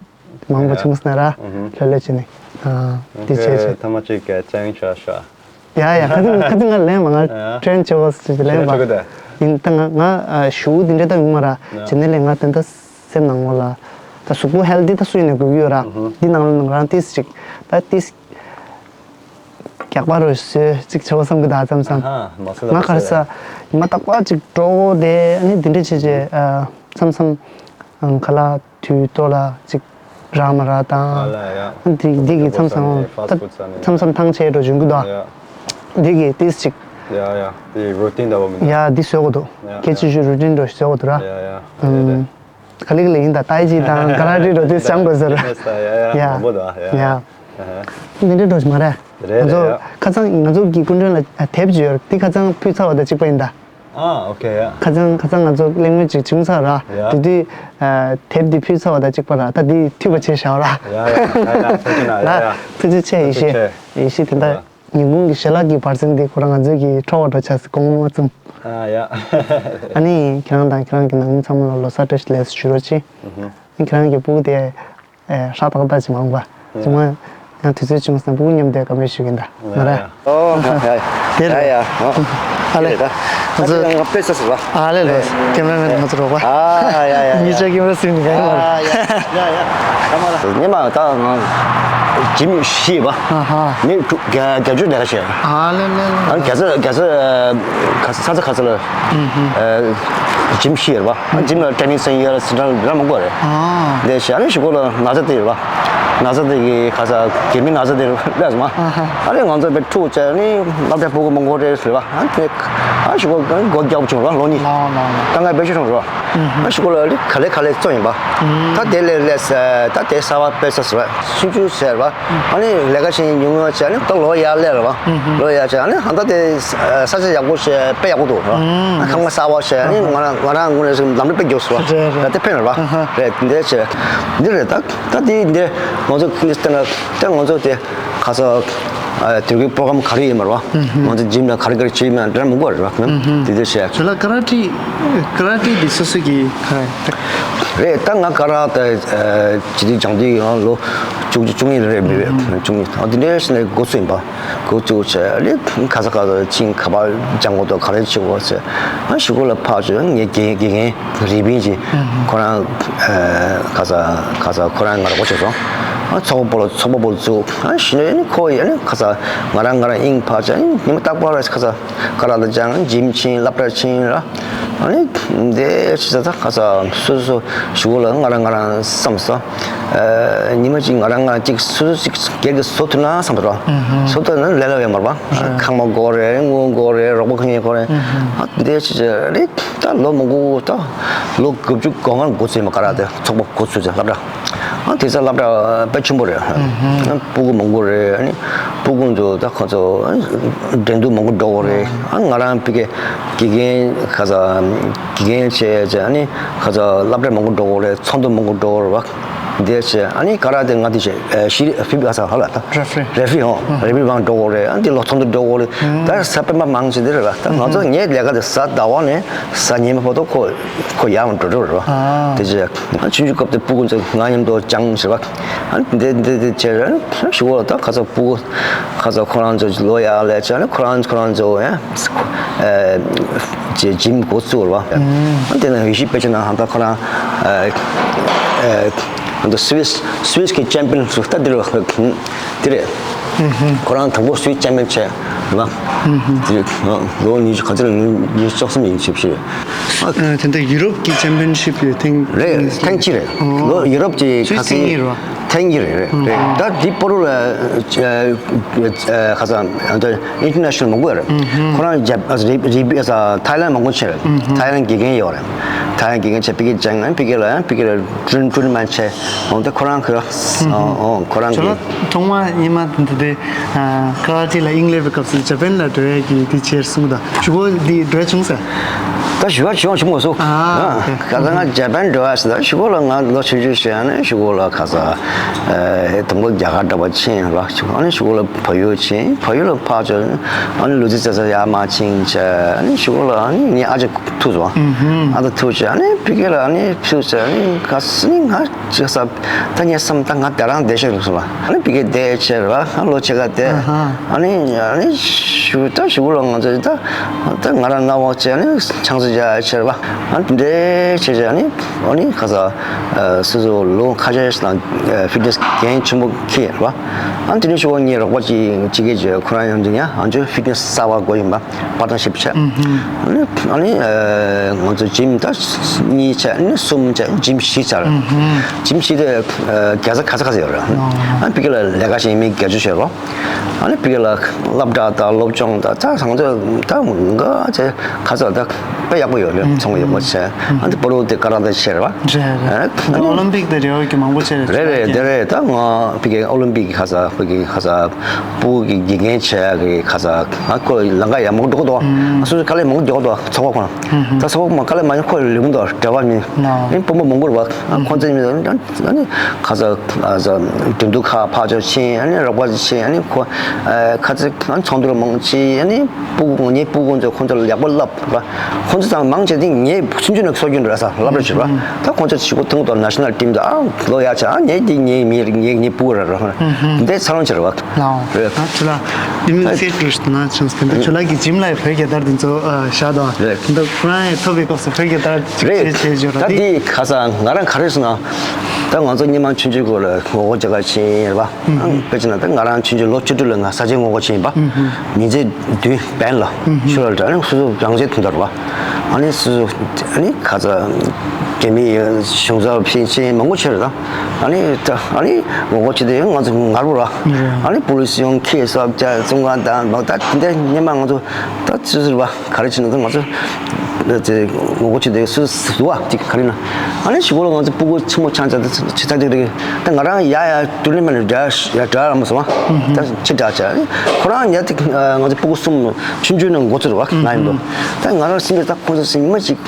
མང་པོ་ཡ། བྱུང་སོང་ན་ར། ཨུ་ཧུམ། ལྷོད་ལྷོད་བྱས་ནས། ཨ། དེ་བྱས་བྱས། ཐ་མ་ཅིག་གི་ཅང་ཆ་ཤ། ཡ་ཡ། ཁ་ཐུག་ཁ་ཐུག་ང་ལན་མ། ང་ཡ། ཊེན་བྱེད་དགོས་ཟེར་ལན་མ། ཡིན་ད་ང་ང་ཞུ་འདི་འདྲ་ད་ཡོང་མ་ར། ཡ། བྱས་ནས་ལས་ང་དེ་འདྲ་སེམས་ནང་ངོ་ལ་ད་གཟུགས་པོ་ཧེལ་དི་ད་སུ་ཡིན་ནས་དགོས་ཀྱི་ཡོད་ར། ཨུ་ཧུམ། འདི་ནང་ལ་ང་རང་ཏིས་ཅིག་ད་ཏིས་རྒྱག་པ་རུ་བཟོས་ཅིག་བྱེད་དགོས་བསམ་གི་ད་མཚམས་མཚམས། ཨ་ཧ། མ་སུ་ལ་ང་ག་རེ་ཟ་ཉི་མ་རྟག་པར་ཅིག་འགྲོ་དགོས་དེ། ཨ་ནི་འདི་འདྲ་བྱས་བྱས། ཨ། མཚམས་མཚམས་ཨང་ཁ་ལག་དུས་ཐོག་ལ་ཅིག་རག་མ་རག་དང་། ཨ་ལ་ཡ། ཨ་འདི་འདི་གི་མཚམས་མཚམས་ད་ཕ་སི་ཕུཌ་ཟ་ནས། མཚམས་མཚམས་ཐང་ཆད་འགྲོ་བྱུང་གི་འདུག་ཡ། འདི་གི་ཏིས་ཅིག་ཡ་ཡ། དེ་རུ་ཊིན་འདྲ་བོ་མིན་འདུག་ཡ། འདི་བཟོ་དགོས་འདུག་ཡ་སྐད་ཡ། ཆ་ཞུ་རུ་ཊིན་འདྲ་བཟོ་དགོས་འདུག་ར། ཡ་ཡ། ཨུམ། རེད་རེད། ག་ལེ་ག་ལེ་ཡིན་ད། ཏའི་ཅི་དང་ཀ་ར་ཊི་འགྲོ་དུས་སྦྱང་དགོས་ཟེར། ཡ་ཡ། ཡ། མང་པོ་འདུག་ཡ། ཡ། ཨ་ཧ། འདི་འདྲ་འགྲོ་ཞིག་མ་རེད། རེད་ང་ཚོ་རེད་ཡ། ཁ་སང་ང་ཚོ་གི་སྐུ་མགྲོན་ལ་དེབ་ཅིག་ཡོད་རེད། འདི་ཁ་སང་ཕུལ་ཚར་བ་དང་གཅིག་པ་ཡིན་ད། ཨ་ཨོ་ཁེ་ཡ། ཁ་སང་ཁ་སང་ང་ཚོ་གླེང་མོལ་ཅིག་བྱུང་ཚར་ར། ཡ། དེ་དུས་ཨ་དེབ་འདི་ཕུལ་ཚར་བ་དང་གཅིག་པ་ར། ད་འདི་འཐུས་པ་བྱས་བཞག་ར། ཡ་ཡ་ཡ་ཡ། ཐུགས་རྗེ་གནང་། ཡ་ཡ། ཐུགས་རྗེ་ཆེ། ཡེ་ཤེས། ཐུགས་རྗེ་ཆེ། ཡེ་ཤེས་དེ་འདྲ། ཡ། ཉིན་གུང་གི་ཞལ་ལག་གི་བར་གསེང་འདི་ཁོ་རང་ང་ཚོའི་གི་འཕྲོ་བར་འགྲོ་ཆགས་སི་གོང་མ་བཙུམ། ཨ་ཡ། ཨ་ནི་ཁྱེད་རང་དང་ཁྱེད་རང་གི་ནང་མི་ཚང་མ་ལ་ལོ་གསར་བཀྲ་ཤིས་བདེ་ལེགས་ཞུ་རོགས་གྱིས། ཨུ་ཧུ། ཁྱེད་རང་གི་སྤུ་གུ་དེ་ཨེ་ཧྲག་ཏག་ཏག་ཅིག་མང་པ། ཨ་ཡ། ཅི་མ་ཡང་དུས་ཚོད་བྱུང་སོང་། སྤུ་གུ་མཉམ་དུ་བཀའ་མོལ་ཞུ་གིན་ད་ང་ར། ཨོ་ཧ་ཧ། དེ་རེད། ཡ་ཡ། ཨ་ལེ། ད་ང་ཚོ་དཔེ་ས་སུ་ར། ཨ་ལེ་ལོ། ཁེ་མ་ར་མེན་ང་ཚོ་རོགས་པ། ཨ་ཡ་ཡ་ཡ། མི་ཆ་ཁེ་མ་ར་སིང་ག་ཡ། ཨ་ཡ་ཡ་ཡ། ཉི་མ་ད་ང་ཇིམ་ཤི་བ། ཨ་ཧ། མི་དྲུག་བརྒྱ་བརྒྱད་ཅུ་ལས་ཀ་བྱས། ཨ་ལེ་ལེ་ལེ། ཨ་རྒྱ་ཚ་རྒྱ་ཚ་ཁ་ས་ཚ་ཁ་ས་ལ་ཇིམ་ཤི་ཡོད་པ། ཇིམ་ལ་ཊེ་ནིང་སེན་ཡོད་ལ་སི་ཊན་ར་མང་པོ་རེད། ཨ། དེ་ཤ་ནི་ཞུ་གོ་ལ་ན་ཚ་དེ་ཡོད་པ། ན་ཚ་དེ་གི་ཁ་ས་གེ་མི་ན་ཚ་དེ་ལས་སོང་མ། ཨ་ཧ། ཨ་ལེ་ང་ཚོ་བེ་ཕྲུག་བྱས་ནི་སློབ་གྲྭ་སྤུ་གུ་མང་པོ་རེད་ཟེར་བ། ཨ་དེ་ཨ་ཞུ་གོ་ག་སྒོ་རྒྱག་བྱུང་ར་ལོ་གཉིས། ལའོ་ལའོ་ལའོ། ད་ང་བེད་སྤྱོད་རུང་ར། ཨ་ཞུ་གོ་ལ་ལི་ག་ལེ་ག་ལེ་བཙོ་ཡིན་པ། ད་དེ་ལས་ལས་ད་དེ་གསར་བ་དཔེ་ས་ཟེར་བ་སུམ་ཅུ་ཟེར་བ། ཨ་ནི་ལས་ཀ་བྱེད་ཉུང་ཉུང་བྱས་ནི་ད་ལོ་ཡར་སླེབས་ར་བ། ལོ་ཡར་བྱས་ཨ་ནི་ཧ་ད་དེ་ས་ཆ་ཡག་པོ་བྱས་དཔེ་ཡག་པོ་འདུག་ར། ཁང་པ་གསར་བ་བྱས་ཨ་ནི་ང་རང་ང་རང་ངོས་ནས་ལམ་འགྲོ་དཔེ་མགྱོགས་སོང་བ། རེད་རེད། དེ་ཕན་ར་བ། རེད་འདི་བྱས་འདི་རེད། ད་ད་དེ་འདི་ང་ཚོ་ཁུལ་ལ་བལྟས་ན་ད་ང་ཚོ་དེ་ཁ་ས་དུས་ཀྱི་པོ་རོ་གྲམ་ག་རེ་ཡིན་མ་ར་བ། ང་ཚོ་ཇིམ་ལ་ག་རེ་ག་རེ་བྱེད་ཡིན་མ་འདྲ་མི་དགོས་ར་བ། དེ་འདི་བྱས། ཁྱོད་ལ་ཀ་ར་ཊི་ཀ་ར་ཊི་འདི་སོ་སོ་གི་ག་རེ། རེད། ད་ང་ཀ་ར་ཊི་ཨ་ཇི་ལྟར་སྦྱང་དུས་ཡང་ལོ་བཅུ་བཅུ་གཉིས་རེད་མི་རེད། བཅུ་གཉིས། ཨ་དེ་འདྲའི་ཞིག་ནས་འགོ་ཚུགས་ཡིན་པ། འགོ་བཙུགས་བྱས་ཨ་ལེ་ཁ་ས་ཁ་ས་ཕྱིན་ག་པར་སྦྱང་དགོས་འདུག་ག་རེ་བྱེད་དགོས་ཟེར། ཨ་ཞུ་གོ་ལ་ཕར་ཚུར་ངའི་དགེ་དགེ་རྒན་རིག་པིན་གྱིས་ཁོ་རང་ཨ་ཁ་ས་ཁ་ས་ཁོ་རང་ང་རོགས་པ་བྱས་སོང་། ཨ་ཚོགས་པ་སྤོ་ལོ་ཚོགས་པ་སྤོ་ལོ་བཙུགས། ཨ་ཞུ་ནས་ཁོ་ཡ་ནི་ཁ་ས་ང་རང་ང་རང་དབྱིངས་ཕར་བྱས་ཉི་མ་རྟག་པར་ཁ་ས་ཀ་ར་ཊི་སྦྱང་ཇིམ་ཕྱིན་སློབ་གྲྭ་ཕྱིན་ར། ཨ་ནི་དེ་ཕྱི་ས་ད་ཁ་ས་སོ་སོ་ཞུ་གོ་ལ་ང་རང་ང་རང་བསམ་ས། ཨ་ཉི་མ་གཅིག་ང་རང་ང་གཅིག་སོ་སོ་གཅིག་སྒེར་གྱི་བཟོ་ཐུབ་ན་བསམ་ད་ར། བཟོ་ཐུབ་ན་ལས་སླ་བོ་ཡོད་མ་རེད་པ། ཁང་པ་དགོས་རེད། དངུལ་དགོས་རེད། རོགས་པ་གང་ཡིན་དགོས་རེད། ཨ་དེ་ཕྱི་ས་རེད། ད་ལོ་མང་པོ་ད་ལོ་དགུ་བཅུ་གོ་ལྔ་འགོ་ཚུགས་མ་ཀ་ར་ཊི་ཚོགས་པ་འགོ་ཚུགས་ཚེ་སློབ་གྲྭ། ཨ་དེ་ཚོ་སློབ་གྲྭ་དཔེ་ཆེན་པོ་རེད། ཨ་སྤུ་གུ་མང་པོ་རེད། ཨ་ནི་སྤུ་གུ་ཚོ་ད་ཁོ་ཚོ་འགྲན་བསྡུར་མང་པོ་འགྲོ་གི་རེད། ཨ་ང་རང་ཕ་གི་དགེ་རྒན་ཁ་ས་དགེ་རྒན་བྱས་བྱས་ཨ་ནི་ཁ་ས་སློབ་གྲྭ་མང་པོ་འགྲོ་གི་རེད། ཚོགས་འདུ་མང་པོ་འགྲོ་གི་རེད་བ། འདི་བྱས་ཨ་ནི་ཀ་ར་ཊི་ང་འདི་བྱས་ཨ་ཤི་རི་ཕིབ་ག་ས་ཧ་ལ་ད་རེ་ཧྥི་རི། རེ་ཧྥི་རི་ཧོ་རེ་ཧྥི་རི་བང་འགྲོ་གི་རེད། ཨ་འདི་ལོ་ཚོགས་འདུ་འགྲོ་གི་རེད། ད་ས་པད་མ་མང་ཆེ་འདི་རེད་བ། ད་ང་ཚོ་ངའི་ལས་ཀ་དེ་གཟའ་ཟླ་བ་ནས་གཟའ་ཉི་མ་བར་དུ་ཁོ་ཁོ་ཡར་འགྲོ་འགྲོ་རེད་བ། དེ་བྱས་ཨ་ཆུང་ཆུང་སྐབས་དེ་སྤུ་གུ་ཚོ་ང་མཉམ་དུ་སྦྱངས་ཟེར་བ། ཨ་འདི་འདི་འདི་བྱས་རེད། ཞུ་བ་ད་ཁ་ཚ་སྤུ་གུ་ཁ་ཚ་ཁོ་རང་ཚོ་ལོ་ཡར་ལས་བྱས་ནས་ཁོ་རང་ཁོ་རང་ཚོ་ཡང་ཨ་ཇི་ཇིམ་འགོ་བཙུགས་རེད་བ། ཨ་དེ་ནས་ཡེ་ཤེས་དཔེ་ཆ་ནང་ཧང་ད་ཁོ་རང་ཨ་ཨ། ད་སུད་སི་སུད་སི་གི་ཅེམ་པི་ཡན་ལིག་ད་དེ་རེད། དེ་རེད། ཁོ་རང་དང་པོ་སུད་སི་ཅེམ་པི་ཡན་ཆགས་རེད་པ། དེ་ལོ་ཉི་ཤུ་ག་ཚོད་ལ། ཉི་ཤུ་རྩ་གསུམ་ཡིན་ཞིབ་ཞིབ། ཨ། དེ་འདྲ་ཡུ་རོབ་ཀྱི་ཅེམ་པི་ཡན་ཤིབ་ཡོད་ཐེངས། རེད། ཐེངས་གཅིག་རེད། ལོ་ཡུ་རོབ་ཀྱི་ཁ་སང་ཐེངས་གཉིས་རེད་པ། ཐེངས་གཉིས་རེད། རེད། རེད། ད་འདི་བར་དུ་ལ་ཁ་སང་ཨིན་ཊར་ནེ་ཤ་ནལ་མང་པོ་ཡོད་རེད། ཁོ་རང་རྒྱ་རི་རི་ཐའི་ལན་མང་པོ་ཆེ་རེད། ཐའི་ལན་དགེ་རྒན་ཡོད་རེད། ཐའི་ལན་དགེ་རྒན་ཆེ་ཕ་གིར་སྦྱངས། ཕ་གི་ལ་ཕ་གི་ལ་ཀྲུན་ཀྲུན་མན་ཆེ། འོ་དེ་ཁོ་རང་གི། འོ་ཁོ་རང་གི། ཁྱོད་ལ་ཐོག་མ་སྔོན་མ་དེ་འདྲ་དེ་ཀ་ར་ཊེ་ལ་དབྱིངས་སླེབས་པའི་སྐབས་སུ་ཇ་པན་ལ་འགྲོ་ཡ་གི་དེ་བྱས་གསུངས་དང་། གཞུག་གུ་འདི་འགྲོ་བྱུང་ཟེར། ད་གཞུག་གུ་བྱུང་བྱུང་མ་སོང་། ཨ། ཁ་སང་ང་ཇ་པན་འགྲོ་བ་ཟེར། ད་གཞུག་གུ་ལ་ང་ལོ་ཆུང་ཆུང་ཞིག་ཨ་ནི་གཞུག་གུ་ལ་ཁ་སང་དང་པོ་རྒྱ་གར་འདྲ་པོ་ཕྱིན་ར། ཨ་ནི་གཞུག་གུ་ལ་བལ་ཡུལ་ཕྱིན། བལ་ཡུལ་ལ་ཕར་ཚུར་ཨ་ནི་ལུས་རྩལ་རྩེད་ས་ཡར་མར་ཕྱིན་བྱས། ཨ་ནི་གཞུག་གུ་ལ་ཨ་ནི་ངའི་ཨ་ཅག་ཐུག་སོང་། ཨ་ད་ཐུག་བྱས་ཨ་ནི་ཕ་གི་ལ་ཨ་ནི་ཐུག་བྱས་ཨ་ནི་ཁ་སང་ང་ཅི་ས། ད་ངས་བསམ། ད་ང་དེ་རང་བསྡད་ཤག་ལབ་སོང་ལ། ཨ་ནི་ཕ་གིར་བསྡད་བྱས་ར། ཨ་ལོ་ཕྱེད་ཀ་བསྡད། ཨ་ནི་ཨ་ནི་གཞུག་ད་གཞུག་གུ་ལ་ང་ཚོ་ད་ད་ང་རང་སྔ་པོ་བྱས་ཨ་ནི་ཆང་ས་རྒྱག་བྱས་ར། ཨ་ནི་དེ་འདྲ་བྱས་བྱས་ཨ་ནི་ཨ་ནི་ཁ་སང་སོ་སོ་ལོ་ཁ་ཤས་ནང་ཕི་ཊི་ནེ་སི་འགན་ཆེན་པོ་འཁྱེར་ར། ཨ་ནི་དེ་ནས་གཞུག་གུ་ངའི་རོགས་པ་ཅིག་ཅིག་གིས་ཁོ་རང་ཡང་འདི་ཡང་ཨ་ཅོ་ཕི་ཊི་ནེ་སི་གསར་པ་དགོས་ཡིན་པ། པར་ཊ་ནར་ཤིབ་བྱས། ཨ་ནི་ཨ་ནི་ང་ཚོ་ཇིམ་ད་གཉིས་བྱས། ཨ་ནི་གསུམ་བྱས། ཇིམ་བཞི་བྱས་ར། ཇིམ་བཞི་དེ་རྒྱལ་ས་ག་ས་ག་ས་ཡོད་ར། ཨ་ནི་ཕ་གི་ལ་ལས་ཀ་བྱེད་མི་བརྒྱད་ཅུ་ཞིག་ཡོད་ར། ཨ་ནི་ཕ་གི་ལ་སློབ་གྲྭ་དང་སློབ་སྦྱོང་དང་ད་ང་ཚོ་ད་འགའ་བྱས་ག་ས་ད་དཔེ་ཡག་པོ་ཡོད་རེད། ཚོང་ཡག་པོ་བྱས། ཨ་ནི་བར་དུ་དེ་ཀ་ར་ཏེ་བྱས་ར། རེད་རེད། ཨ་ནི་ཨོ་ལིམ་པིག་དེ་རེ་བ་གི་མང་པོ་བྱས་རེད། རེད་རེད། དེ་རེད། ད་ང་ཕ་གི་ཨོ་ལིམ་པིག་གི་ཁ་ས་ཕ་གི་ཁ་ས་སྤུ་གུ་གི་དགེ་རྒན་བྱེད་ཡ་གི་ཁ་ས། ཨ་ཁོ་ལམ་ཁ་ཡ་མང་པོ་འགྲོ་གི་འདུག། ཨ་སོ་སོ་དཀའ་ལས་མང་པོ་རྒྱག་གི་འདུག། ཚོགས་པ་ཁོ་ན། ད་ཚོགས་པ་མ་དཀའ་ལས་མ་ཡིན་ཁོ་ལས་མང་འདུག། འབྲེལ་བ་མི་ཨ་ནི་དཔོན་པོ་མང་པོ་རེད་པ། ཨ་ཁོང་ཚོ་མི་ཨ་ནི་ཁ་ས་ཨ་ས་དོན་དུ་ཁ་ཕར་ཚུར་ཕྱིན། ཨ་ནི་རོགས་པ་ཕྱིན། ཨ་ནི་ཁོ་ཨ་ཁ་ཚ་ཨ་ནི་ཚོགས་འདུ་མང་ཕྱིན། ཨ་ནི་སྤུ་གུ་ངའི་སྤུ་གུ་ཚོ་ཁོང་ཚོ་ལ་ཡག་པོ་བསླབ་པ། ཁོང་ཚོ་ཚང་མ་མང་ཆེ་དེ་ངའི་སུན་ཆུ་ནས་གསོ་རྒྱུ་འདྲ་ས་བསླབ་ར་བྱེད་པ། ད་ཁོང་ཚོ་ཞིག་པོ་ཐུང་དུ་ནེ་ཤ་ནལ་ཊིམ་དུ་ཨ་ལོ་ཡ་ཆ་ཨ་ངའི་དེ་ངའི་མི་ངའི་ངའི་སྤུ་གུ་ར་ར་འདི་འཚར་ལོངས་བྱེད་ར་བ། ལའོ། རེད། ད་ཁྱོད་ལ་ཨིན་ལི་སི་ཊི་ཊར་ན་ཆུང་སྐད་འདི་ཁྱོད་ལ་གི་ཇིམ་ལ་བོད་རྒྱལ་དར་འདི་ཚོ་བཞག་དང་། རེད། འདི་ཁོ་རང་ཡང་ཐོབ་པའི་སྐབས་སུ་བོད་རྒྱལ་དར་ཅིག་རེད། བྱེད་བྱེད་བརྗོད་ར་ད་དེ། དེ་ཁ་སང་ང་རང་ག་རེ་སོང་ན། ད་ང་ཚོ་སྔོན་མ་ཆུང་ཆུང་སྐོར་ལ་ངོ་རྒོལ་བྱེད་ག་ཕྱིན་ར་བ། དཔེ་བྱས་ན་ད་ང་རང་ཆུང་ཆུང་ལོ་བཅུ་དྲུག་ལ་ང་ས་ཆའི་ངོ་རྒོལ་ཕྱིན་པ། ཉིན་མཚན་བདུན་བན་ལ་ཤུ་ལ་འདྲ་ནི་སོ་སོ་རང་བཙན་དོན་དག་ར་བ། ཨ་ནི་སོ་སོ་ཨ་ནི་ཁ་ཚ་རྒྱ་མི་གཞུང་ཚབ་ཕྱིན་ཕྱིན་མང་པོ་ཆེ་རེད་ད། ཨ་ནི་ད་ཨ་ནི་ངོ་རྒོལ་བྱེད་དུས་ང་ཚོ་ངར་པོ་ར། ཨ་ནི་པུ་ལི་སི་ཡོང་ཁྱི་སོབ་ཅ་ཙུང་ག་དང་ད་དེ་འདྲ་སྔོན་མ་ང་ཚོ་ད་ཆུ་ཟུར་བ་ག་རེ་བྱེད་ན་ད་ང་ཚོ་དེ་ངོ་རྒོལ་བྱེད་དུས་སུ་སུ་བ་དེ་ག་རེ་ན། ཨ་ནི་ཞིག་པོ་ལ་ང་ཚོ་སྤུ་གུ་ཆེན་མོ་ཆང་ཆ་དེ་ཆེ་ཚ་དེ་རེད། ད་ང་རང་ཡ་ཡ་ཏུ་ལི་མ་ནི་འདྲ་ཡ་འདྲ་ར་མ་སོང་བ། ད་ཆེ་འདྲ་ཆ་ཁོ་རང་ཡ་དེ་ང་ཚོ་སྤུ་གུ་གསུམ་ཆུང་ཆུང་ནས་འགོ་ཚུགས་ར་བ་ང་ཡིན་པ། ད་ང་རང་སེམས་ཀྱི་ད་ཁོང་ཚོ་སེམས་མ་ཅིག་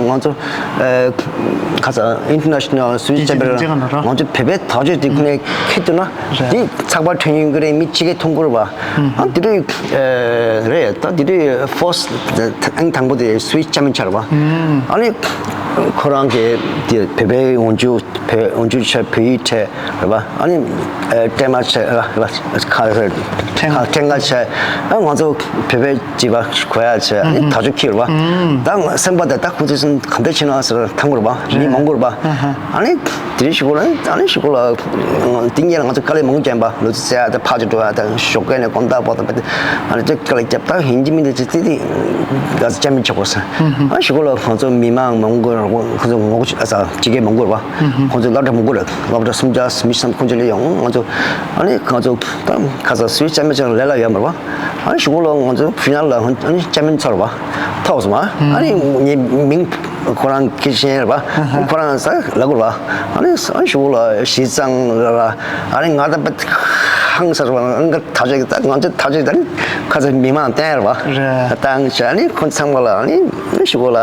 ང་ཚོ་ཁ་ས་ཨིན་ཊར་ནེ་ཤ་ནལ་སུད་སི་ཅེམ་པི་ཡན་ལིག་ང་ཚོ་བོད་པའི་དར་ལྕོག་དེ་ཁོ་ནས་ཁྱེར་ཐུབ་ན་དེ་ཚགས་པར་ཐོན་ཡོང་གི་རེད། མི་ཕྱི་རྒྱལ་མཐོང་གི་རེད་པ། ཨ་དེ་དུས་རེད། ད་དེ་དུས་ཧྥོ་སི་ཨང་དང་པོ་དེ་སུད་སི་ཅེམ་པི་ཡན་ཆགས་རེད་པ། ཨ་ནི་ཁོ་རང་གི་དེ་བོད་པའི་འོག་འཇུག་བོད་འོག་འཇུག་བྱས། བོད་ཡིག་བྲིས་རེད་པ། ཨ་ནི་ཨེ་སྐྲན་མ་བྱས་ར་ར་ཁ་རེད། ཁྲེང་ཁ་ཁྲེང་ཁ་བྱས། ཨ་ང་ཚོ་བོད་པའི་སྤྱི་པ་གོ་ཡ་བྱས། ཨ་ནི་དར་ལྕོག་ཁྱེར་བ། ད་ང་སེམས་པ་དེ་ད་ཁོང་ཚོས་ག་འདྲ་བྱས་ན་ཟེར་ཐང་གོ་རེད་པ། མི་མང་གོ་རེད་པ། ཨ་ནི་དེ་རིང་ཞིག་གོ་ལ་ཨ་ནི་ཞིག་གོ་ལ་དེ་ཉིན་ང་ཚོ་དཀའ་ལས་མང་བརྒྱབ་པ། ལུས་རྩལ་རྩེ་ཡ་དང་ཕར་ཚུར་འགྲོ་ཡ་དང་ཞོགས་ཀས་ནས་དགོང་དག་བར་དུ་ཨ་ནི་དེ་དཀའ་ལས་བརྒྱབ། ད་ཡིན་གཅིག་མིན་གཅིག་ཅི་ཏི་ཏི་ག་ཚོད་ཅང་མི་ཆོག་གོ་ས། ཨ་ཞིག་གོ་ལ་ཁོང་ཚོ་མི་མང་མང་གོ་ཁོང་ཚོ་ངོ་རྒོལ་ཨ་ས་ཅི་གེ་མང་གོ་རེད་པ། ཁོང་ཚོ་སློབ་གྲྭ་མང་པོ་རེད། སློབ་གྲྭ་སུམ་བརྒྱ་མི་ཙམ་ཁོང་ཚོ་ལ་ཡོང་། ང་ཚོ་ཨ་ནི་ང་ཚོ་ད་ཁ་ས་སུད་སི་ཅེམ་པི་ཡན་ལ་ལས་ལ་ཡོད་མ་རེད་པ། ཨ་ནི་ཞུ་གོ་ལ་ང་ཚོ་ཕི་ནལ་ལ་ཨ་ནི་ཅེམ་པི་ཡན་ཚར་བ་ཐོབ་སོང་། ཨ་ནི་ངའི་མིང་ཁོ་རང་སྐད་ཆ་རེད་པ། ཁོ་རང་ས་ལ་གོ་ར། ཨ་ནི་ཨ་ནི་ཞུ་གོ་ལ་ཞི་ཙང་ལ་ཨ་ནི་ང་ད་པ་ཧང་སར་བ་ང་ད་ཅིག་ད་ང་ཚོ་ད་ཅིག་ད་ནི་ཁ་ཚ་མི་མང་བསྟན་རེད་པ། བཏང་བྱས་ཨ་ནི་ཁོ་ཚང་མ་ལ་ཨ་ནི་ཞུ་གོ་ལ།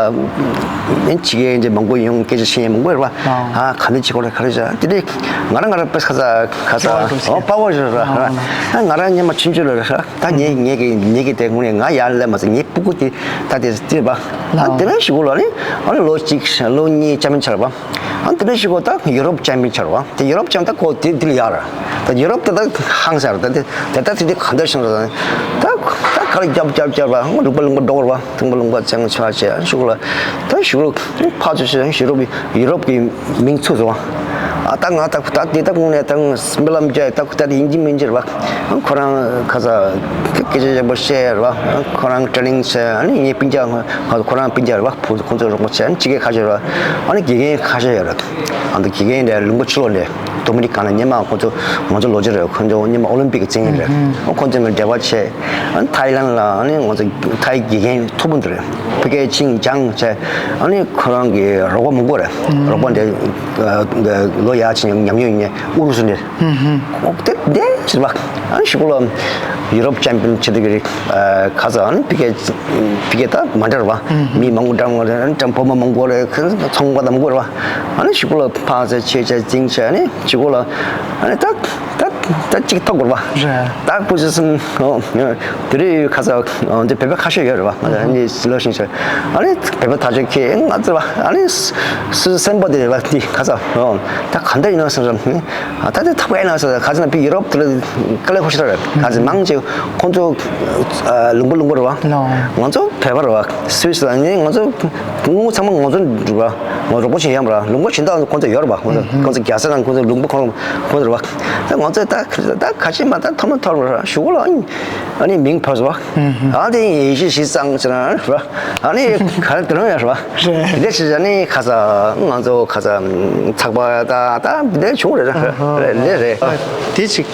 ཨེ་ཕྱི་རྒྱལ་འདི་མང་པོ་ཡོང་། སྐད་ཆ་བཤད་མཁན་མང་པོ་ཡོད་རེད་པ། ཨ་ག་འདྲ་བྱེད་དགོས་རེད་ག་རེ་བྱ། དེ་ནས་ང་རང་ང་རང་དཔེ་ཁ་ཚ་ཁ་ཚ་ཨོ་པ་ཝར་ཞིག་རེད་ར། ཨ་ང་རང་སྔོན་མ་ཆུང་ཆུང་ལ་ར། ད་ངས་ངས་ཀྱི་ངས་ཀྱི་དེ་དངོས་གནས་ང་ཡར་སླེབས་མ་ཟད་ངའི་སྤུ་གུ་དེ་ད་དེ་རེད་པ། ཨ་དེ་ནས་ཞུ་གོ་ལ་ནི་ཨ་ལོ་གཅིག་ལོ་གཉིས་ཅམ་པི་ཡན་ཆགས་རེད་པ། ཨ་དེ་ནས་ཞུ་གོ་ད་ཡུ་རོབ་ཅམ་པི་ཡན་ཆགས་རེད་པ། དེ་ཡུ་རོབ་ཅམ་ད་ཁོ་དེ་དེ་ལ་ཡར་ར། ད་ཡུ་རོབ་ད་ད་ཧང་སར་ད་དེ་དེ་ད་དེ་དེ་ག་འདྲ་བྱུང་ར། ད་ད་ག་ལ་རྒྱབ་རྒྱབ་རྒྱབ་པ་ལུང་པ་ལུང་པ་འགྲོ་བར་བ། ཐང་པ་ལུང་པ་ཅང་ཆ་ཆེ་ཞུ་གོ་ལ། ད་ཞུ་གོ་ལ་ཕར་ཚུར་ཞུ་ཡུ་རོབ་ཡུ་རོབ་ཀྱི་མིང་ཚུགས་སོང་བ། ད་ང་ད་ད་དེ་ད་དངོས་གནས་ད་རྨི་ལམ་རྒྱག་ད་ད་ཡིན་གཅིག་མིན་གཅིག་རེད་བ། ཁོ་རང་ཁ་ས་སྐད་ཆ་ཡག་པོ་བཤད་རེད་བ། ཁོ་རང་ཊེ་ནིང་བྱས། ཨ་ནི་ངའི་སྤུན་ཀྱག་ཁོ་ཁོ་རང་སྤུན་ཀྱག་རེད་བ། ཁོ་ཁོ་ཚོ་རོགས་པ་བྱས། ཨ་ནི་ཕྱི་རྒྱལ་ཁ་ཤས་རེད་བ། ཨ་ནི་དགེ་རྒན་ཁ་ཤས་ཡོད་རེད། ཨ་ནི་དགེ་རྒན་དེ་ལུང་པ་ཕྱི་ལོགས་ནས། ཌོ་མི་ནི་ཀ་ནས། སྔོན་མ་ཁོ་ཚོ་ང་ཚོ་ལོ་ཆེ་རེད། ཁོ་ཚོ་སྔོན་མ་ཨོ་ལིམ་པིག་གི་རྩེད་མཁན་རེད། ཨ་ཁོ་ཚོ་ནས་འབྲེལ་བ་བྱས། ཨ་ནི་ཐའི་ལན་ལ་ཨ་ནི་ང་ཚོ་ཐའི་དགེ་རྒན་མཐོ་པོ་འདི་རེད། ཕ་གིར་ཕྱིན་སྦྱངས་བྱས། ཨ་ནི་ཁོ་རང་གི་རོགས་པ་མང་པོ་རེད། རོགས་པ་འདི་ལོ་ཡར་ཕྱིན་ཉམས་མྱོང་ཡོད་མཁན་ཨུ་རུ་སུ་ནས། ཨོ་དེ་དེ་ཟེར་བ། ཨ་ནི་གཞུག་ལ་ཡུ་རོབ་ཅེམ་པི་ཡོན་ཆེད་དུ་གི་རིགས་ཁ་ཚ། ཨ་ནི་ཕ་གིར་ཕ་གིར་ད་མ་འདྲ་བ། མི་མང་པོ་འགྲམ་ངོ་རེད། འགྲམ་བོད་མི་མང་པོ་རེད། ཚོང་པ་དང་མང་པོ་རེད་བ། ཨ་ནི་གཞུག་ལ་ཕར་ཚུར་ཆས་བྱས་རྩེད་བྱས། ཨ་ནི་གཞུག་ལ་ཨ་ནི་ད་ད་ད་གཅིག་ཐོག་དགོས་པ་རེད། ད་ཁོ་ཚོ་སུན་ཨོ་དེ་རིང་ཁ་ཚ་འདི་བོད་པ་ཁ་ཤས་ཡོད་རེད་བ། ཨ་ནི་ལོ་ཤིང་ཆེ། ཨ་ནི་བོད་པ་ཐག་ཆོད་ཁྱེད་ང་ཚོ་བ། ཨ་ནི་སུ་སེམས་པ་དེ་རེད་བ། འདི་ཁ་ཚ་ཨོ་ད་ག་འདྲ་ཡིན་ན་བསམ་ར། ད་དེ་ཐབས་ཡིན་ན་བསམ། ཁ་ཚ་ན་བི་ཡུ་རོབ་དེ་ལ་དཀའ་ལས་ཁག་ཤོས་རེད། ཁ་ཚ་མང་ཆེ་ཁོང་ཚོ་ལུང་པ་ལུང་པ་རེད་བ། ང་ཚོ་བོད་པ་རེད་བ། སུད་སི་ལ་ནི་ང་ཚོ་དངུལ་ཚང་མ་ང་ཚོ་འགྲོ་བ། ང་རོགས་པ་བྱེད་ཡམ་ར། ལུང་པ་གཞན་དག་ཁོང་ཚོ་ཡོད་རེད་བ། ཁོང་ཚོ་ཁོང་ཚོ་རྒྱལ་ས་དང་ཁོང་ཚོ་ལུང་པ་ཁོང་ཁོང་ཚོ་རེད་བ། ད་ང་ཚོ་ད་ད་ཁ་ཆེ་མ་ད་ཐོབ་མ་ཐོབ་ར་ཞུ་གོ་ལ། ཨ་ནི་མིང་ཕར་ཚུར་བ། ཨ་དེ་ཡེ་ཤེས་ཞིག་གཙང་ཆེ་ན་ར། ཨ་ནི་ག་རེ་དེ་རང་ཡང་ར། རེད། དེ་ཕྱིར་ཨ་ནི་ཁ་ཚ་ང་ཚོ་ཁ་ཚ་ཚགས་པ་ད་ད་འདི་བྱུང་རེད་ར། རེད་རེད་རེད། དེ་ཅིག་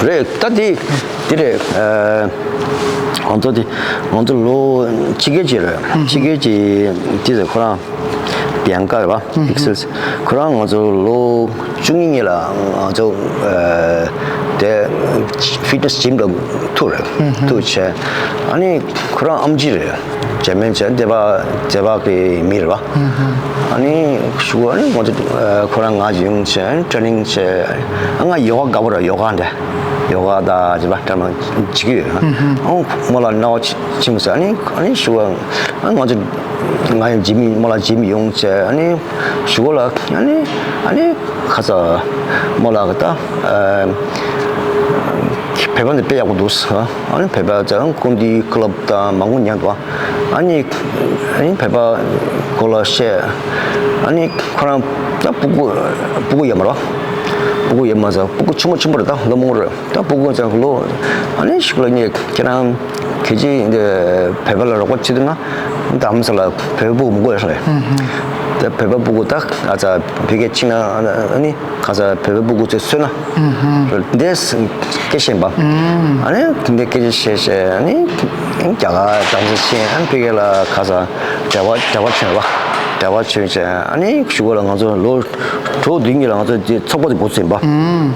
རེད། ད་དེ་དེ་རེད། ཨ་ང་ཚོ་དེ་ང་ཚོ་ལོ་ཕྱི་རྒྱལ་གྱི་རེད། ཕྱི་རྒྱལ་གྱི་དེ་ཚོ་ཁོ་རང་བྷི་ཡང་ཀ་རེད་བ། ཨིག་སེལ། ཁོ་རང་ང་ཚོ་ལོ་བཅུ་གཉིས་ལ་ང་ཚོ་ཨ་དེ་ཕི་ཊི་ནེ་སི་ཇིམ་ལ་ཐུག་རེད། ཐུག་བྱས། ཨ་ནི་ཁོ་རང་ཨེམ་ཆི་རེད། འཇར་མན་བྱས། སྡེ་པ་སྡེ་པ་གི་མི་རེད་བ། ཨ་ནི་ཞུ་ཨ་ནི་ང་ཚོ་ཨ་ཁོ་རང་ང་ཅིག་ཡོང་བྱས། ཨ་ནི་ཊེ་ནིང་བྱས། ཨ་ང་ཡོ་ག་དགའ་པོ་རེད། ཡོ་ག་འདྲ། ཡོ་ག་དང་བྱས་པ་ཊེ་ནིང་བྱེད་ཀྱི་ཡོད། ཨ་མོ་ལ་རྣ་བ་ཆེ་ཆེན་པོ་ཟེར། ཨ་ནི་ཨ་ནི་ཞུ་ཨ་ང་ཚོ་ང་ཡང་འཇིམ་མོ་ལ་འཇིམ་ཡོང་བྱས། ཨ་ནི་ཞུ་གོ་ལ། ཨ་ནི་ཨ་ནི་ཁ་ཚ་མོ་ལ་གི་ད་ཨ་བོད་པ་འདི་དཔེ་ཡག་པོ་འདུག་ཟེར། ཨ་ནི་བོད་པ་ཚོ་ཀོམ་ཌི་ཀླབ་དང་མང་པོ་ཉར་འདུག་ཨ་ནི་ཨ་ནི་བོད་པ་སྐོར་ལ་བཤད། ཨ་ནི་ཁོ་རང་ད་སྤུ་གུ་སྤུ་གུ་ཡོད་མ་རེད་བ། སྤུ་གུ་ཡོད་མ་རེད། སྤུ་གུ་ཆུང་མ་ཆུང་མ་རེད། ད་ལོ་མང་པོ་རེད། ད་སྤུ་གུ་ཚོ་ལོ། ཨ་ནི་ཞིག་ལ་ངས་ཁྱེད་རང་གལ་ཆེ་འདི་བོད་པ་ལ་རོགས་པ་བྱེད་འདོད་ན་རྡ་རམ་ས་ལ་བོད་པ་སྤུ་གུ་མང་པོ་ཡོད་རེད། ད་བོད་པ་སྤུ་གུ་ད་ཨ་ཚ་བོད་སྐད་ཕྱིན་ན་ཨ་ནི་ཁ་ཚ་བོད་པ་སྤུ་གུ་ཚོས་གསོས་ན་འདི་སྐད་ཤེས་པ། ཨ་ནི་འདི་སྐད་ཆ་བཤད་བཤད། ཨ་ནི་རྒྱ་གར་རྡ་རམ་ས་ཕྱིན། ཨ་ནི་བོད་སྐད་ལ་ཁ་ཚ་འབྲེལ་བ་འབྲེལ་བ་བྱུང་བ། འབྲེལ་བ་བྱུང་བྱས། ཨ་ནི་གཞུག་གུ་ལ་ང་ཚོ་ལོ་དྲུག་བདུན་གྱི་ལ་ང་ཚོ་འདི་ཚོགས་པ་དེ་འགོ་ཚུགས་པ།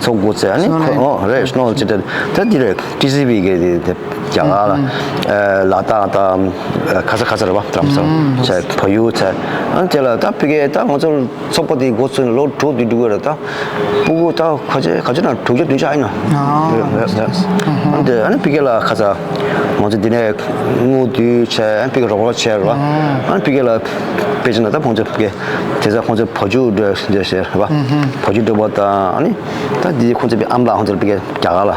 ཚོགས་འགོ་ཚུགས། ཨ་ནི་ཁོ་ཨོ་རེད། སྣོ་ཅི་ད་ད་འདི་རེད། ཊི་སི་བི་གི་དེ་དེ་རྒྱ་གར་ལ་ཨ་ལ་དྭགས་དང་ཨ་ག་ས་ག་ས་རེད་བ། རྡ་རམ་ས་བྱས། བལ་ཡུལ་བྱས། ཨ་ནི་དེ་ལ་ད་བོད་སྐད་ད་ང་ཚོ་ཚོགས་པ་དེ་འགོ་ཚུགས་ནས་ལོ་དྲུག་བདུན་འགྲོ་གི་རེད། ད་སྤུ་གུ་ད་ག་ཚོད་ག་ཚོད་ན་དྲུག་བརྒྱ་བདུན་ཅུ་ཨ་ཡིན་ན། ཨ་རེད་རེད་རེད། ཨ་ནི་དེ་ཨ་ནི་བོད་སྐད་ལ་ཁ་ཚ་ང་ཚོ་འདི་ནས་དངུལ་བསྡུས་བྱས། ཨ་ནི་བོད་སྐད་རོགས་རོགས་བྱས་རེད་བ། ཨ་ནི་བོད་སྐད་ལ་དཔེ་བྱས་ན་ད་ཁོང་ཚོ་བོད་སྐད་དེ་ཚོ་ཁོང་ཚོ་བ་ཕྱུགས་འདྲ་འདྲ་ཟེར་བ། བ་ཕྱུགས་འདྲ་པོ་དང་། ཨ་ནི་ད་འདི་ཁོང་ཚོ་པའི་ཨམ་ལགས་ཁོང་ཚོ་པའི་རྒྱ་གར་ལ།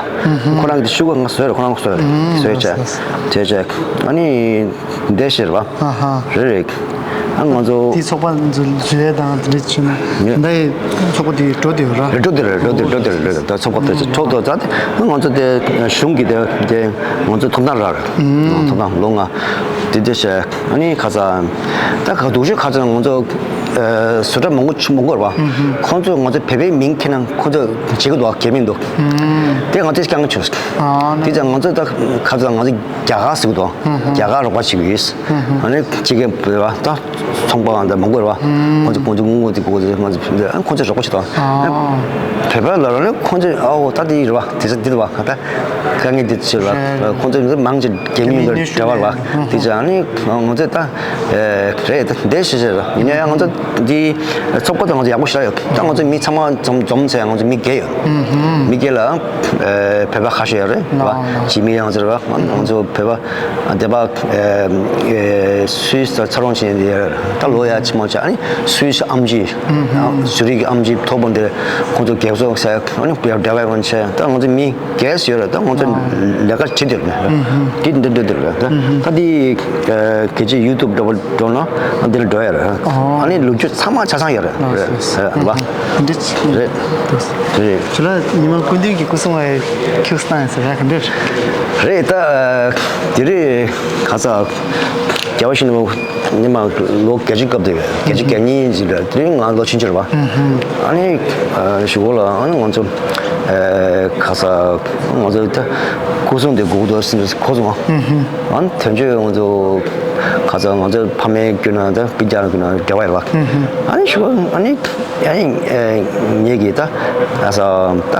ཁོ་རང་གི་ཤུ་གུ་ང་བཟོས་རེད། ཁོ་རང་བཟོས་རེད། བཟོས་བྱས་དེ་བྱས། ཨ་ནི་འདྲ་ཟེར་བ། རེད་རེད། ཨ་ང་ཚོ་དེ་ཚོགས་པ་བཟོས་དང་དེ་འདྲ་བྱས་ན་འདའི་ཚོགས་པ་དེ་འགྲོ་བསྡད་ཡོད་ར། འགྲོ་བསྡད་རེད། འགྲོ་བསྡད་འགྲོ་བསྡད་རེད། ད་ཚོགས་པ་དེ་ཚོ་འགྲོ་བསྡད། ད་ང་ཚོ་དེ་གཞུང་གི་དེ་དེ་ང་ཚོ་ཐོབ་ཐང་རག་རེད། ཐོབ་ཐང་ལོ་ལྔ་དེ་འདྲ་བྱས། ཨ་ནི་ཁ་ཚ་ད་ག་འདུག་ཤོས་ཁ་ཚ་ང་ཚོ་ཨ་བཟོ་གྲྭ་མང་པོ་ཆུ་མང་པོ་རེད་བ། ཁོང་ཚོས་ང་ཚོ་བོད་པའི་མིང་ཁྱེར་ན་ཁོང་ཚོས་བྱེད་ཀྱི་འདུག་གལ་མི་འདུག་དེ་ང་ཚོས་རྐྱང་ཆུ། དེ་ཙང་ང་ཚོས་ད་ཁ་ཚ་ང་ཚོ་རྒྱ་གར་ཟེར་གྱི་འདུག་རྒྱ་གར་རོགས་པ་བྱེད་ཀྱི་ཡོད། ཨ་ནི་ཅིག་གི་བོད་པ་ད་ཚོང་པ་འདི་མང་པོ་རེད་བ། ཁོང་ཚོ་ཁོང་ཚོ་དངུལ་དངུལ་དེ་དགོས་དེ་ང་ཚོ་ཁོང་ཚོས་རོགས་པ་བྱེད་དང་། བོད་པ་ལ་ལ་ནི་ཁོང་ཚོས་ཨའོ་ད་དེ་རེད་བ། དེ་ཚོ་འདི་རེད་བ། ད་དཀའ་ངལ་འདི་ཚོ་ལ་ཁོང་ཚོ་མང་ཆེ་རྒྱ་མི་འདྲ་བ་རེད་བ། དེ་ཚོ་ཨ་ནི་ང་ཚོས་ད་རེད། ད་འདི་ཤེས་ཤེས་རེད། ཡིན་ན་ཡང་ང་ཚོ་འདི་ཚོགས་པ་དང་ང་ཚོ་ཡག་པོ་ཞེ་དྲག་ཡོད། ད་ང་ཚོ་མི་ཚང་མ་འཛོམས་འཛོམས་ཚེ་ང་ཚོ་མི་བརྒྱད་ཡོད། མི་བརྒྱད་ལ་བོད་པ་ཁ་ཤས་ཡོད་རེད་བ། ཇི་མི་ཡང་ཟེར་བ། ང་ཚོ་བོད་པ་སྡེ་པ་སུད་སི་ཚ་རོང་ཆེན་འདི་ད་ལོ་ཡ་ཆེན་མོ་ཆགས། ཨ་ནི་སུད་སི་ཨེམ་ཆི་ཟུ་རིག་ཨེམ་ཆི་མཐོ་པོ་འདིར་ཁོང་ཚོ་རྒྱལ་ཚོགས་ ཟེར་ཨ་ནི་བེ་བེ་བེ་ཡོན་ཆེ་ད་ང་ཚོ་མི་རྒྱལ་ཡོད་རེད། ད་ང་ཚོ་ལས་ཀ་བྱེད་དེ་རེད། འདི་འདི་འདི་འདི་རེད། ད་འདི་གལ་ཆེ་ཡུ་ཊུབ་འདྲ་པོ་འགྲོ་ན་འདི་ལ་འགྲོ་ཡ་རེད། ཨ་ནི་ལོ་རྒྱུས་ཚང་མ་ཆ་ཚང་ཡོད་རེད། རེད་རེད་རེད། ཁྱོད་ལ་ཉི་མ་ཀུན་འདུས་ཀྱི་སྐུ་སྲུང་བའི་ཁྱུག་སྟངས་ཟེར་ཡ་ག་འདྲ་རེད། ད་དེ་རེད། ཁ་ས་རྒྱལ་བ་ཡིད་བཞིན་ནོར་བུ་ཉི་མ་ལོ་བརྒྱད་ཅུ་སྐབས་དེ་བརྒྱད་ཅུ་གྱ་གཉིས་ཅིག་རེད། དེ་རིང་ང་ལོ་ཆུང་ཆུང་རེད་པ། ཨ་ནི་ཞུ་གོ་ལ་ཨ་ནི་ང་ཚོ་ཁ་ས་ང་ཚོ་ད་སྐུ་སྲུང་དེ་དགོས་འདུག་ཟེར་ནས་གོ་སོང་། ཨ་ནི་དོན་གཅོད་ང་ཚོ་ཁ་ས་ང་ཚོ་ཕ་མའི་རྒྱུད་ན་ད་སྤུན་ཀྱག་རྒྱུད་ན་རྒྱལ་བ་ཡོད་པ། ཨ་ནི་ཞུ་གོ་ཨ་ནི། ཡ་ཡིན། ངེད་ཀྱིས་ད་ཨ་ས་ད་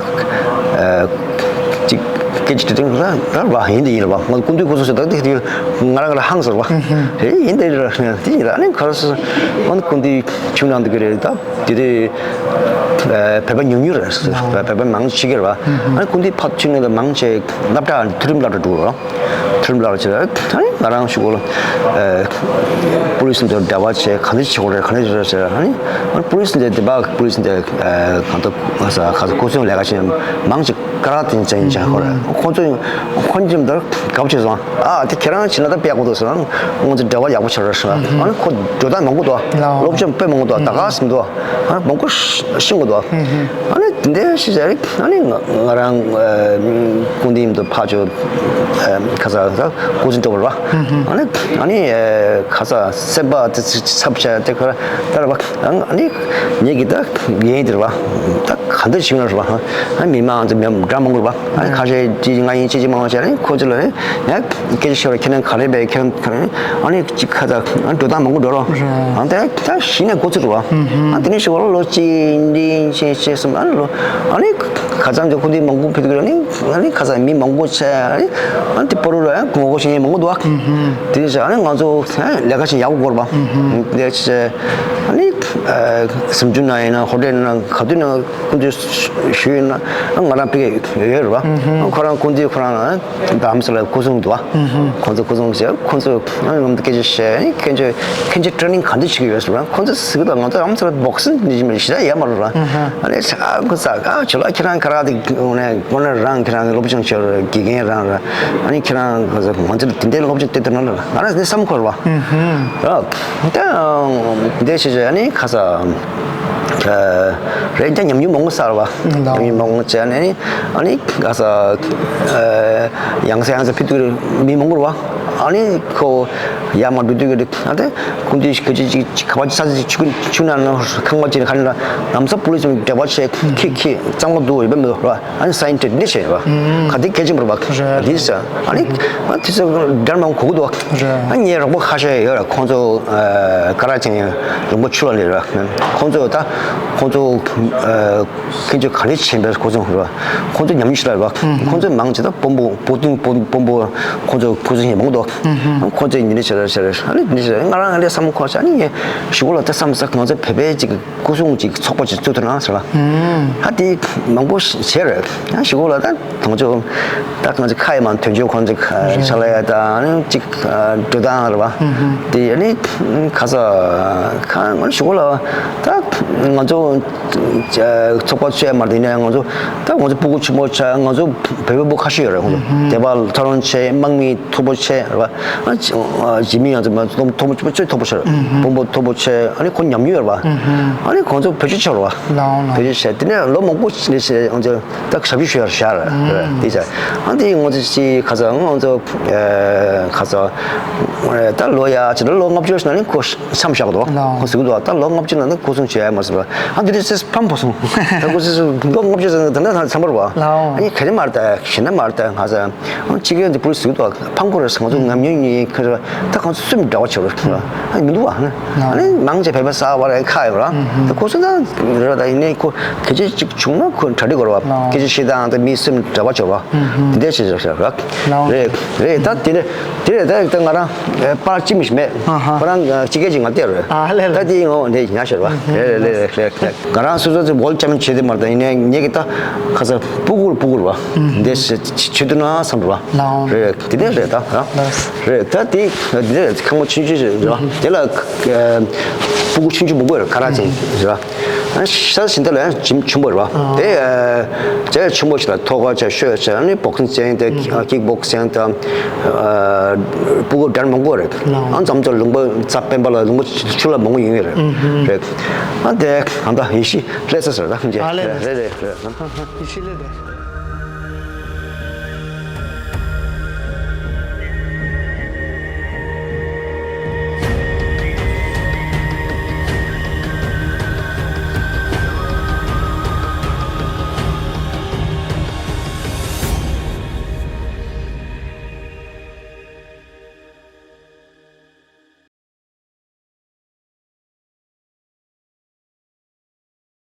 ཅིག་སྐད་ཅིག་དྲི་དྲི་ད་ད་ར་ཡིན་དེ་ཡིན་ར་བ། ང་སྐུ་མདུན་སྐུ་སྲུང་ཟེར་ད་དེ་དེ་ང་རང་ང་རང་ཧང་ཟེར་བ། ཧེ་ཡིན་དེ་ར་དེ་ཡིན་ར། ཨ་ནི་ག་རེ་ཟེར་ང་སྐུ་མདུན་ཆུང་ནང་དུ་གི་རེད། ད་དེ་དེ་བོད་པ་ཉུང་ཉུང་རེད། བོད་པ་མང་ཆེ་གི་ར་བ། ཨ་ནི་སྐུ་མདུན་ཕར་ཆུང་ནང་དུ་མང་ཆེ་སློབ་གྲྭ་མཐོ་རིམ་སློབ་གྲྭ་འགྲོ་ར། ཁྲིམས་ལག་བྱེད་ད་ནི་ང་རང་ཞུ་གོ་ལ། པུ་ལི་སི་དང་འབྲེལ་བ་བྱེད་ག་འདྲ་བྱེད་དགོས་རེད། ག་འདྲ་བྱེད་རེད་ཟེར་ཨ་ནི་པུ་ལི་སི་དེ་དེ་བ་པུ་ལི་སི་དེ་གང་ལྟར་ཁ་ས་ཁ་ས་སྐུ་སྲུང་ལས་ཀ་བྱེད་མང་ཅིག་ཀ་ར་ཏིན་ཅན་ཅན་ཁོ་རེད། ཁོང་ཚོ་ཁོང་ཚོ་འདིར་དགའ་པོ་བྱས་སོང་། ཨ་དེ་ཁྱེད་རང་བྱེད་ན་ད་དཔེ་ཡག་པོ་འདུག་ཟེར། ཁོང་ཚོ་འབྲེལ་བ་ཡག་པོ་བྱེད་རེད་ཟེར། ཨ་ནི་ཁོ་འགྲོ་སྟངས་མང་པོ་འདུག་སློབ་སྦྱོང་དཔེ་མང་པོ་འདུག་ད་ག་སེམས་འདུག་ཨ་མང་པོ་ཤེས་དགོས་འདུག་ཨ་ནི་དེ་འདྲའི་ཤེས་བྱ་རེད། ཨ་ནི་ང་ང་རང་ཀུན་དེ་ཡིན་དུ་ཕ་ཆོ་ཁ་ས་ཁ་ས་ཀུ་ཅི་འགྲོ་བར་བ། ཨ་ནི་ཨ་ནི་ཁ་ས་སེམས་པ་དེ་ཚབ་བྱ་དེ་ཁར་ལྟར་བ། ཨ་ནི་ངེད་ཀྱི་ད་ཡིན་དེར་བ་ད་ག་འདྲ་ཞིག་ན་རེད་བ། ཨ་མི་མང་ཚོ་མི་འདྲ་མང་པོ་རེད་བ། ཨ་ནི་ཁ་ཤས་ཅི་ང་ཡིན་ཅི་ཅི་མང་བ་བྱས་ནས་ཁོ་ཚོ་ལ་ཡང་སྐད་ཆ་ཤོར་ཁྱེད་རང་ག་རེ་བས་ཁྱེད་རང་ག་རེ། ཨ་ནི་ཅིག་ཁ་ད་འགྲོ་སྟངས་མང་པོ་འགྲོ་རོགས། ཨ་ད་ད་གཞི་ནས་འགོ་ཚུགས་རོགས། ཨ་དེ་ནས་ཞུ་བ་ལོ་གཅིག་འདི་ཕྱིན་ཕྱིན་ཕྱིན་གསུམ། ཨ་ནི་ལོ་ཨ་ནི་ཁ་ཚང་གི་ཁུ་འདི་མང་པོ་ཕེབས་ཀྱི་རེད། ཨ་ནི་ཨ་ནི་ཁ་ཚང་མི་མང་པོ་ཆེ། ཨ་ནི་ཨ་ནི་དེ་པོ་རུ་ལ་ཡང་ངོ་རྒོལ་བྱེད་མཁན་མང་པོ་འདུག་དེ་ཚོ་ཨ་ནི་ང་ཚོ་ལས་ཀ་བྱེད་ཡག་པོ་དགོས་རེད་པ། དེ་ཚོ་ཨ་ནི་གཟིམ་ཆུང་ན་ཡིན་ན་ཧོ་ཊེལ་ན་ག་དུས་ན། སྐུ་མདུན་ཞུས་ཡོད་ན་ང་རང་ཕ་གིར་ཡོད་རེད་བ། ཁོ་རང་སྐུ་མདུན་ཁོ་རང་རྡ་རམ་ས་ལ་སྐུ་སྲུང་འདུག་བ། ཁོང་ཚོ་སྐུ་སྲུང་བྱས། ཁོང་ཚོ་ང་ཚོ་སྐད་ཆ་བཤད། ཁྱེད་ཚོས་ཁྱེད་ཚོས་ཀྲེ་ནིང་ག་འདྲ་བྱེད་ཀྱི་ཡོད་ཟེར་བ། ཁོང་ཚོ་ཟེར་གི་འདུག་ང་ཚོ་རྡ་རམ་ས་ལ་བོག་སིང་ནི་ཞིག་མི་ཞིག་ཡག་མ་རེད་བ། ཨ་ནི་ཁོ་ས་ཨ་ཇོ་ལགས་ཁྱེད་རང་ག་ར་དེ་ནས་ཁོ་ན་རང་ཁྱེད་རང་སློབ་སྦྱོང་བྱས་དགེ་རྒན་རང་ར། ཨ་ནི་ཁྱེད་རང་ཁོ་ཚོ་ང་ཚོ་དེ་འདྲའི་སློབ་སྦྱོང་དེ་ལྟར་ན་ལ་ང་རང་ནི་བསམ་ཁོར་བ། ར་ད་འདི་བྱས་བྱས་ཨ་ནི་ཁ་ས། རེད་ཀྱང་ཉམས་མྱོང་མང་པོ་བསགས་པ། ལགས། ཉམས་མྱོང་མང་པོ་བྱས་ནས་ཨ་ནི་ག་ས་ཡང་སེ་ཡང་སེ་ཕི་དུ་མི་མང་པོ་རེད་བ། ཨ་ནི་ཁོ་ཡར་མར་འགྲོ་དུས་ཀྱི་ཨ་ཏེ་ཁོང་དུས་ཁ་ཅིག་ཅིག་ཁ་བ་ས་ཅིག་ཆུ་ཆུ་ན་ན་ཁང་བ་ཅིག་ཁ་ན་ལམ་སང་པུ་ལི་སི་འབྲེལ་བ་བྱས་ཁི་ཁི་གཙང་མ་འདུག་ཡོད་པ་མི་འདུག་རེད་བ། ཨ་ནི་སའིན་ཏེ་འདི་བྱས་རེད་བ། ག་དེ་སྐད་ཆ་མ་རེད་བ། རེད། འདི་ཟེར་ཨ་ནི་ཨ་དེ་ཚོ་འདྲ་མང་གོ་གི་འདུག་བ། རེད། ཨ་ངའི་རོགས་པ་ཁ་ཤས་ཡོད་ར། ཁོང་ཚོ་ཀ་ར་ཅན་རོང་པོ་ཆུ་ལ་ལས་ར། ཁོང་ཚོ་ད་ཁོང་ཚོ་ཁྱེད་ཚོ་ག་ནས་ཕྱིན་པའི་ཁོ་ཚོ་ར། ཁོང་ཚོ་ཉམས་ཞིག་ལ་ར། ཁོང་ཚོ་མང་ཆེ་ད་དཔོན་པོ་བོ་ཏིང་དཔོན་དཔོན་པོ་ཁོང་ཚོ་ཁོ་ཚོ་ཡིན་མང་འདུག་ཁོང་ཚོ་ཡིན་ནི་ཆེ་ར་ཆེ་ར། ཨ་ནི་འདི་ཆེ་ར་ང་རང་ཨ་ནི་བསམ་ཁོ་ཆ་ནི་ཞུ་གོ་ལ་ད་བསམ་ས་ང་ཚོ་བོད་པའི་ཅིག་སྐུ་སྲུང་ཅིག་ཚོགས་པ་ཅིག་བཙུགས་ཐུབ་ན་ཟེར་བ། ཨ་དེ་མང་པོ་བྱས་རེད། ཡང་ཞུ་གོ་ལ་ད། དང་ཆོ། ད་གང་ཅི་ཁ་ཡི་མ་དོན་ཆོ་ཁོང་ཅི་ཆ་ལ་ཡ་ད་ནི་ཅིག་འགྲོ་སྟངས་རེད་བ། དེ་ནི་ཁ་ས་ཁ་ང་ཞུ་གོ་ལ་ད་ང་ཚོ་ཚོགས་པ་ཆོས་མ་དེ་ནས་ང་ཚོ་ད་ང་ཚོ་སྤུ་གུ་ཆེན་པོ་ཆ་ང་ཚོ་བོད་པའི་སྤུ་ཁ་ཤས་ཡོད་རེད། ཁོང་ཚོ་དེ་བ་ཐོ་རོན་ཆེ་དམག་མི་མཐོ་པོ་ཆེ་རེད་བ། ཨ་ཇི་མི་ཡང་ཚོ་མཐོ་པོ་ཆེ་མཐོ་པོ་ཆེ་རེད་བ། དཔོན་པོ་མཐོ་པོ་ཆེ་ཨ་ནི་ཁོ་ཉམས་མྱོང་ཡོད་རེད་བ། ཨ་ནི་ཁོང་ཚོ་བེད་སྤྱོད་ཆོག་རེད་བ། བེད་སྤྱོད་བྱས་དེ་ནས་ལོ་མང་པོ་ནས་བྱས་ང་ཚོ། ད་ཞབས་ཞུ་ཞུ་ཡར་བཞག་རེད་དེ་ཆ། ཨ་འདི་ང་ཚོ་ཅི་ཁ་ཚ་ང་ཚོ་ཁ་ཚ་ད་ལོ་ཡ་ཅི་ལོ་ལྔ་བཅུ་ཞིག་ན་ནི་ཁོ་མཚམས་བཞག་འདུག་ཁོ་ཟེར་གི་འདུག་ད་ལོ་ལྔ་བཅུ་ན་ནི་སྐུ་སྲུང་བྱེད་ཡ་མ་ཟེར་བ། ཨ་འདི་རེད་ཟེར་ཕམ་པོ་སོང་། ད་ཁོ་ཟེར་ལོ་ལྔ་བཅུ་ཟེར་ན་ད་ནི་ད་མཚམས་པར་བ། ཨ་ནི་ག་རེ་མ་རེད་ད་གཞི་ན་མ་རེད་ད་ང་ཚ་ཨ་ཅི་གེ་འདི་པུ་ལི་ཟེར་གི་འདུག་ཕམ་ཁོ་རེད་ང་ཚོ་ངམ་ཉོན་ཉེ་ཁ་ད་ཁོ་ཚོ་སུམ་འདྲ་བ་ཆེ་བ་རེད། ཨ་མི་འདུག་བ། ཨ་ནི་མང་ཆེ་བས་པ་ས་བ་ར་ཁ་ཡོད་ར། ད་ཁོ་ཚོ་ད་ར་ད་ཡིན་ནའི་ཁོ་གལ་ཆེ་གཅིག་བྱུང་ན་ཁོ་གྲ་སྒྲིག་དགོས་ར་བ། སྐད་ཆ་བཤད་སྟངས་ད་མི་སེམས་འདྲ་བ་ཆོག་ར། དེ་འདྲ་བྱེད་ཆོག་ར། རེད་རེད། ད་དེ་འདྲ་དེ་རེད། ད་ད་ང་རང་པར་ཅི་མི་ཤེས་མེད། ཁོ་རང་ཅི་སྐད་ཅིག་ང་བལྟས་རེད། ད་དེ་ངོ་འདི་ཉག་ཤར་བ། རེད་རེད་རེད་རེད། ང་རང་སོ་སོ་ཚོ་ཝོལ་ཅམ་པིན་བྱེད་དེ་མ་རེད། ད་ཡིན་ནའི་ངེད་ཀྱི་ད་ཁ་ས་སྤུ་གུར་སྤུ་གུར་བ། འདི་བྱེད་ཐུབ་ན་བསམ་ར་བ། རེད་དེ་འདྲ་རེད་ད། རེད་ད་དེ་འདི་ཁང་པ་ཆུང་ཆུང་ཞིག་རེད་བ། དེ་ལ་སྤུ་གུ་ཆུང་ཆུང་མང་པོ་ཡོད་རེད། ཁ་ར་ཅན་རེད་བ། ཨ་ཤ་ཟིན་ད་ལ་ཡང་ཇིམ་ཆེན་པོ་རེད་བ། དེ་ཇ་ཆེན་པོ་ཞིག་ལ་ཐོག་ཁ་བྱས་ཤོད་བྱས་ཨ་ནི་བོག་སིང་བྱས་ཏེ་ཀིག་བོག་སིང་དང་སྤུ་གུ་འགྲན་མང་པོ་རེད། ཨ་འཛམ་ཚོ་ལུང་པ་རྩ་སྤེན་པ་ལ་ལུང་པ་ཆུ་ལ་མང་པོ་ཡོང་ཡོད་རེད། རེད། ཨ་དེ་ཨ་ད་ཡེ་ཤི་ལས་ས་ཟེར་ད་ཧམ་ཇེ་ཨ་ལས་རེད་རེད་རེད། ཡེ་ཤི་ལས་དེ།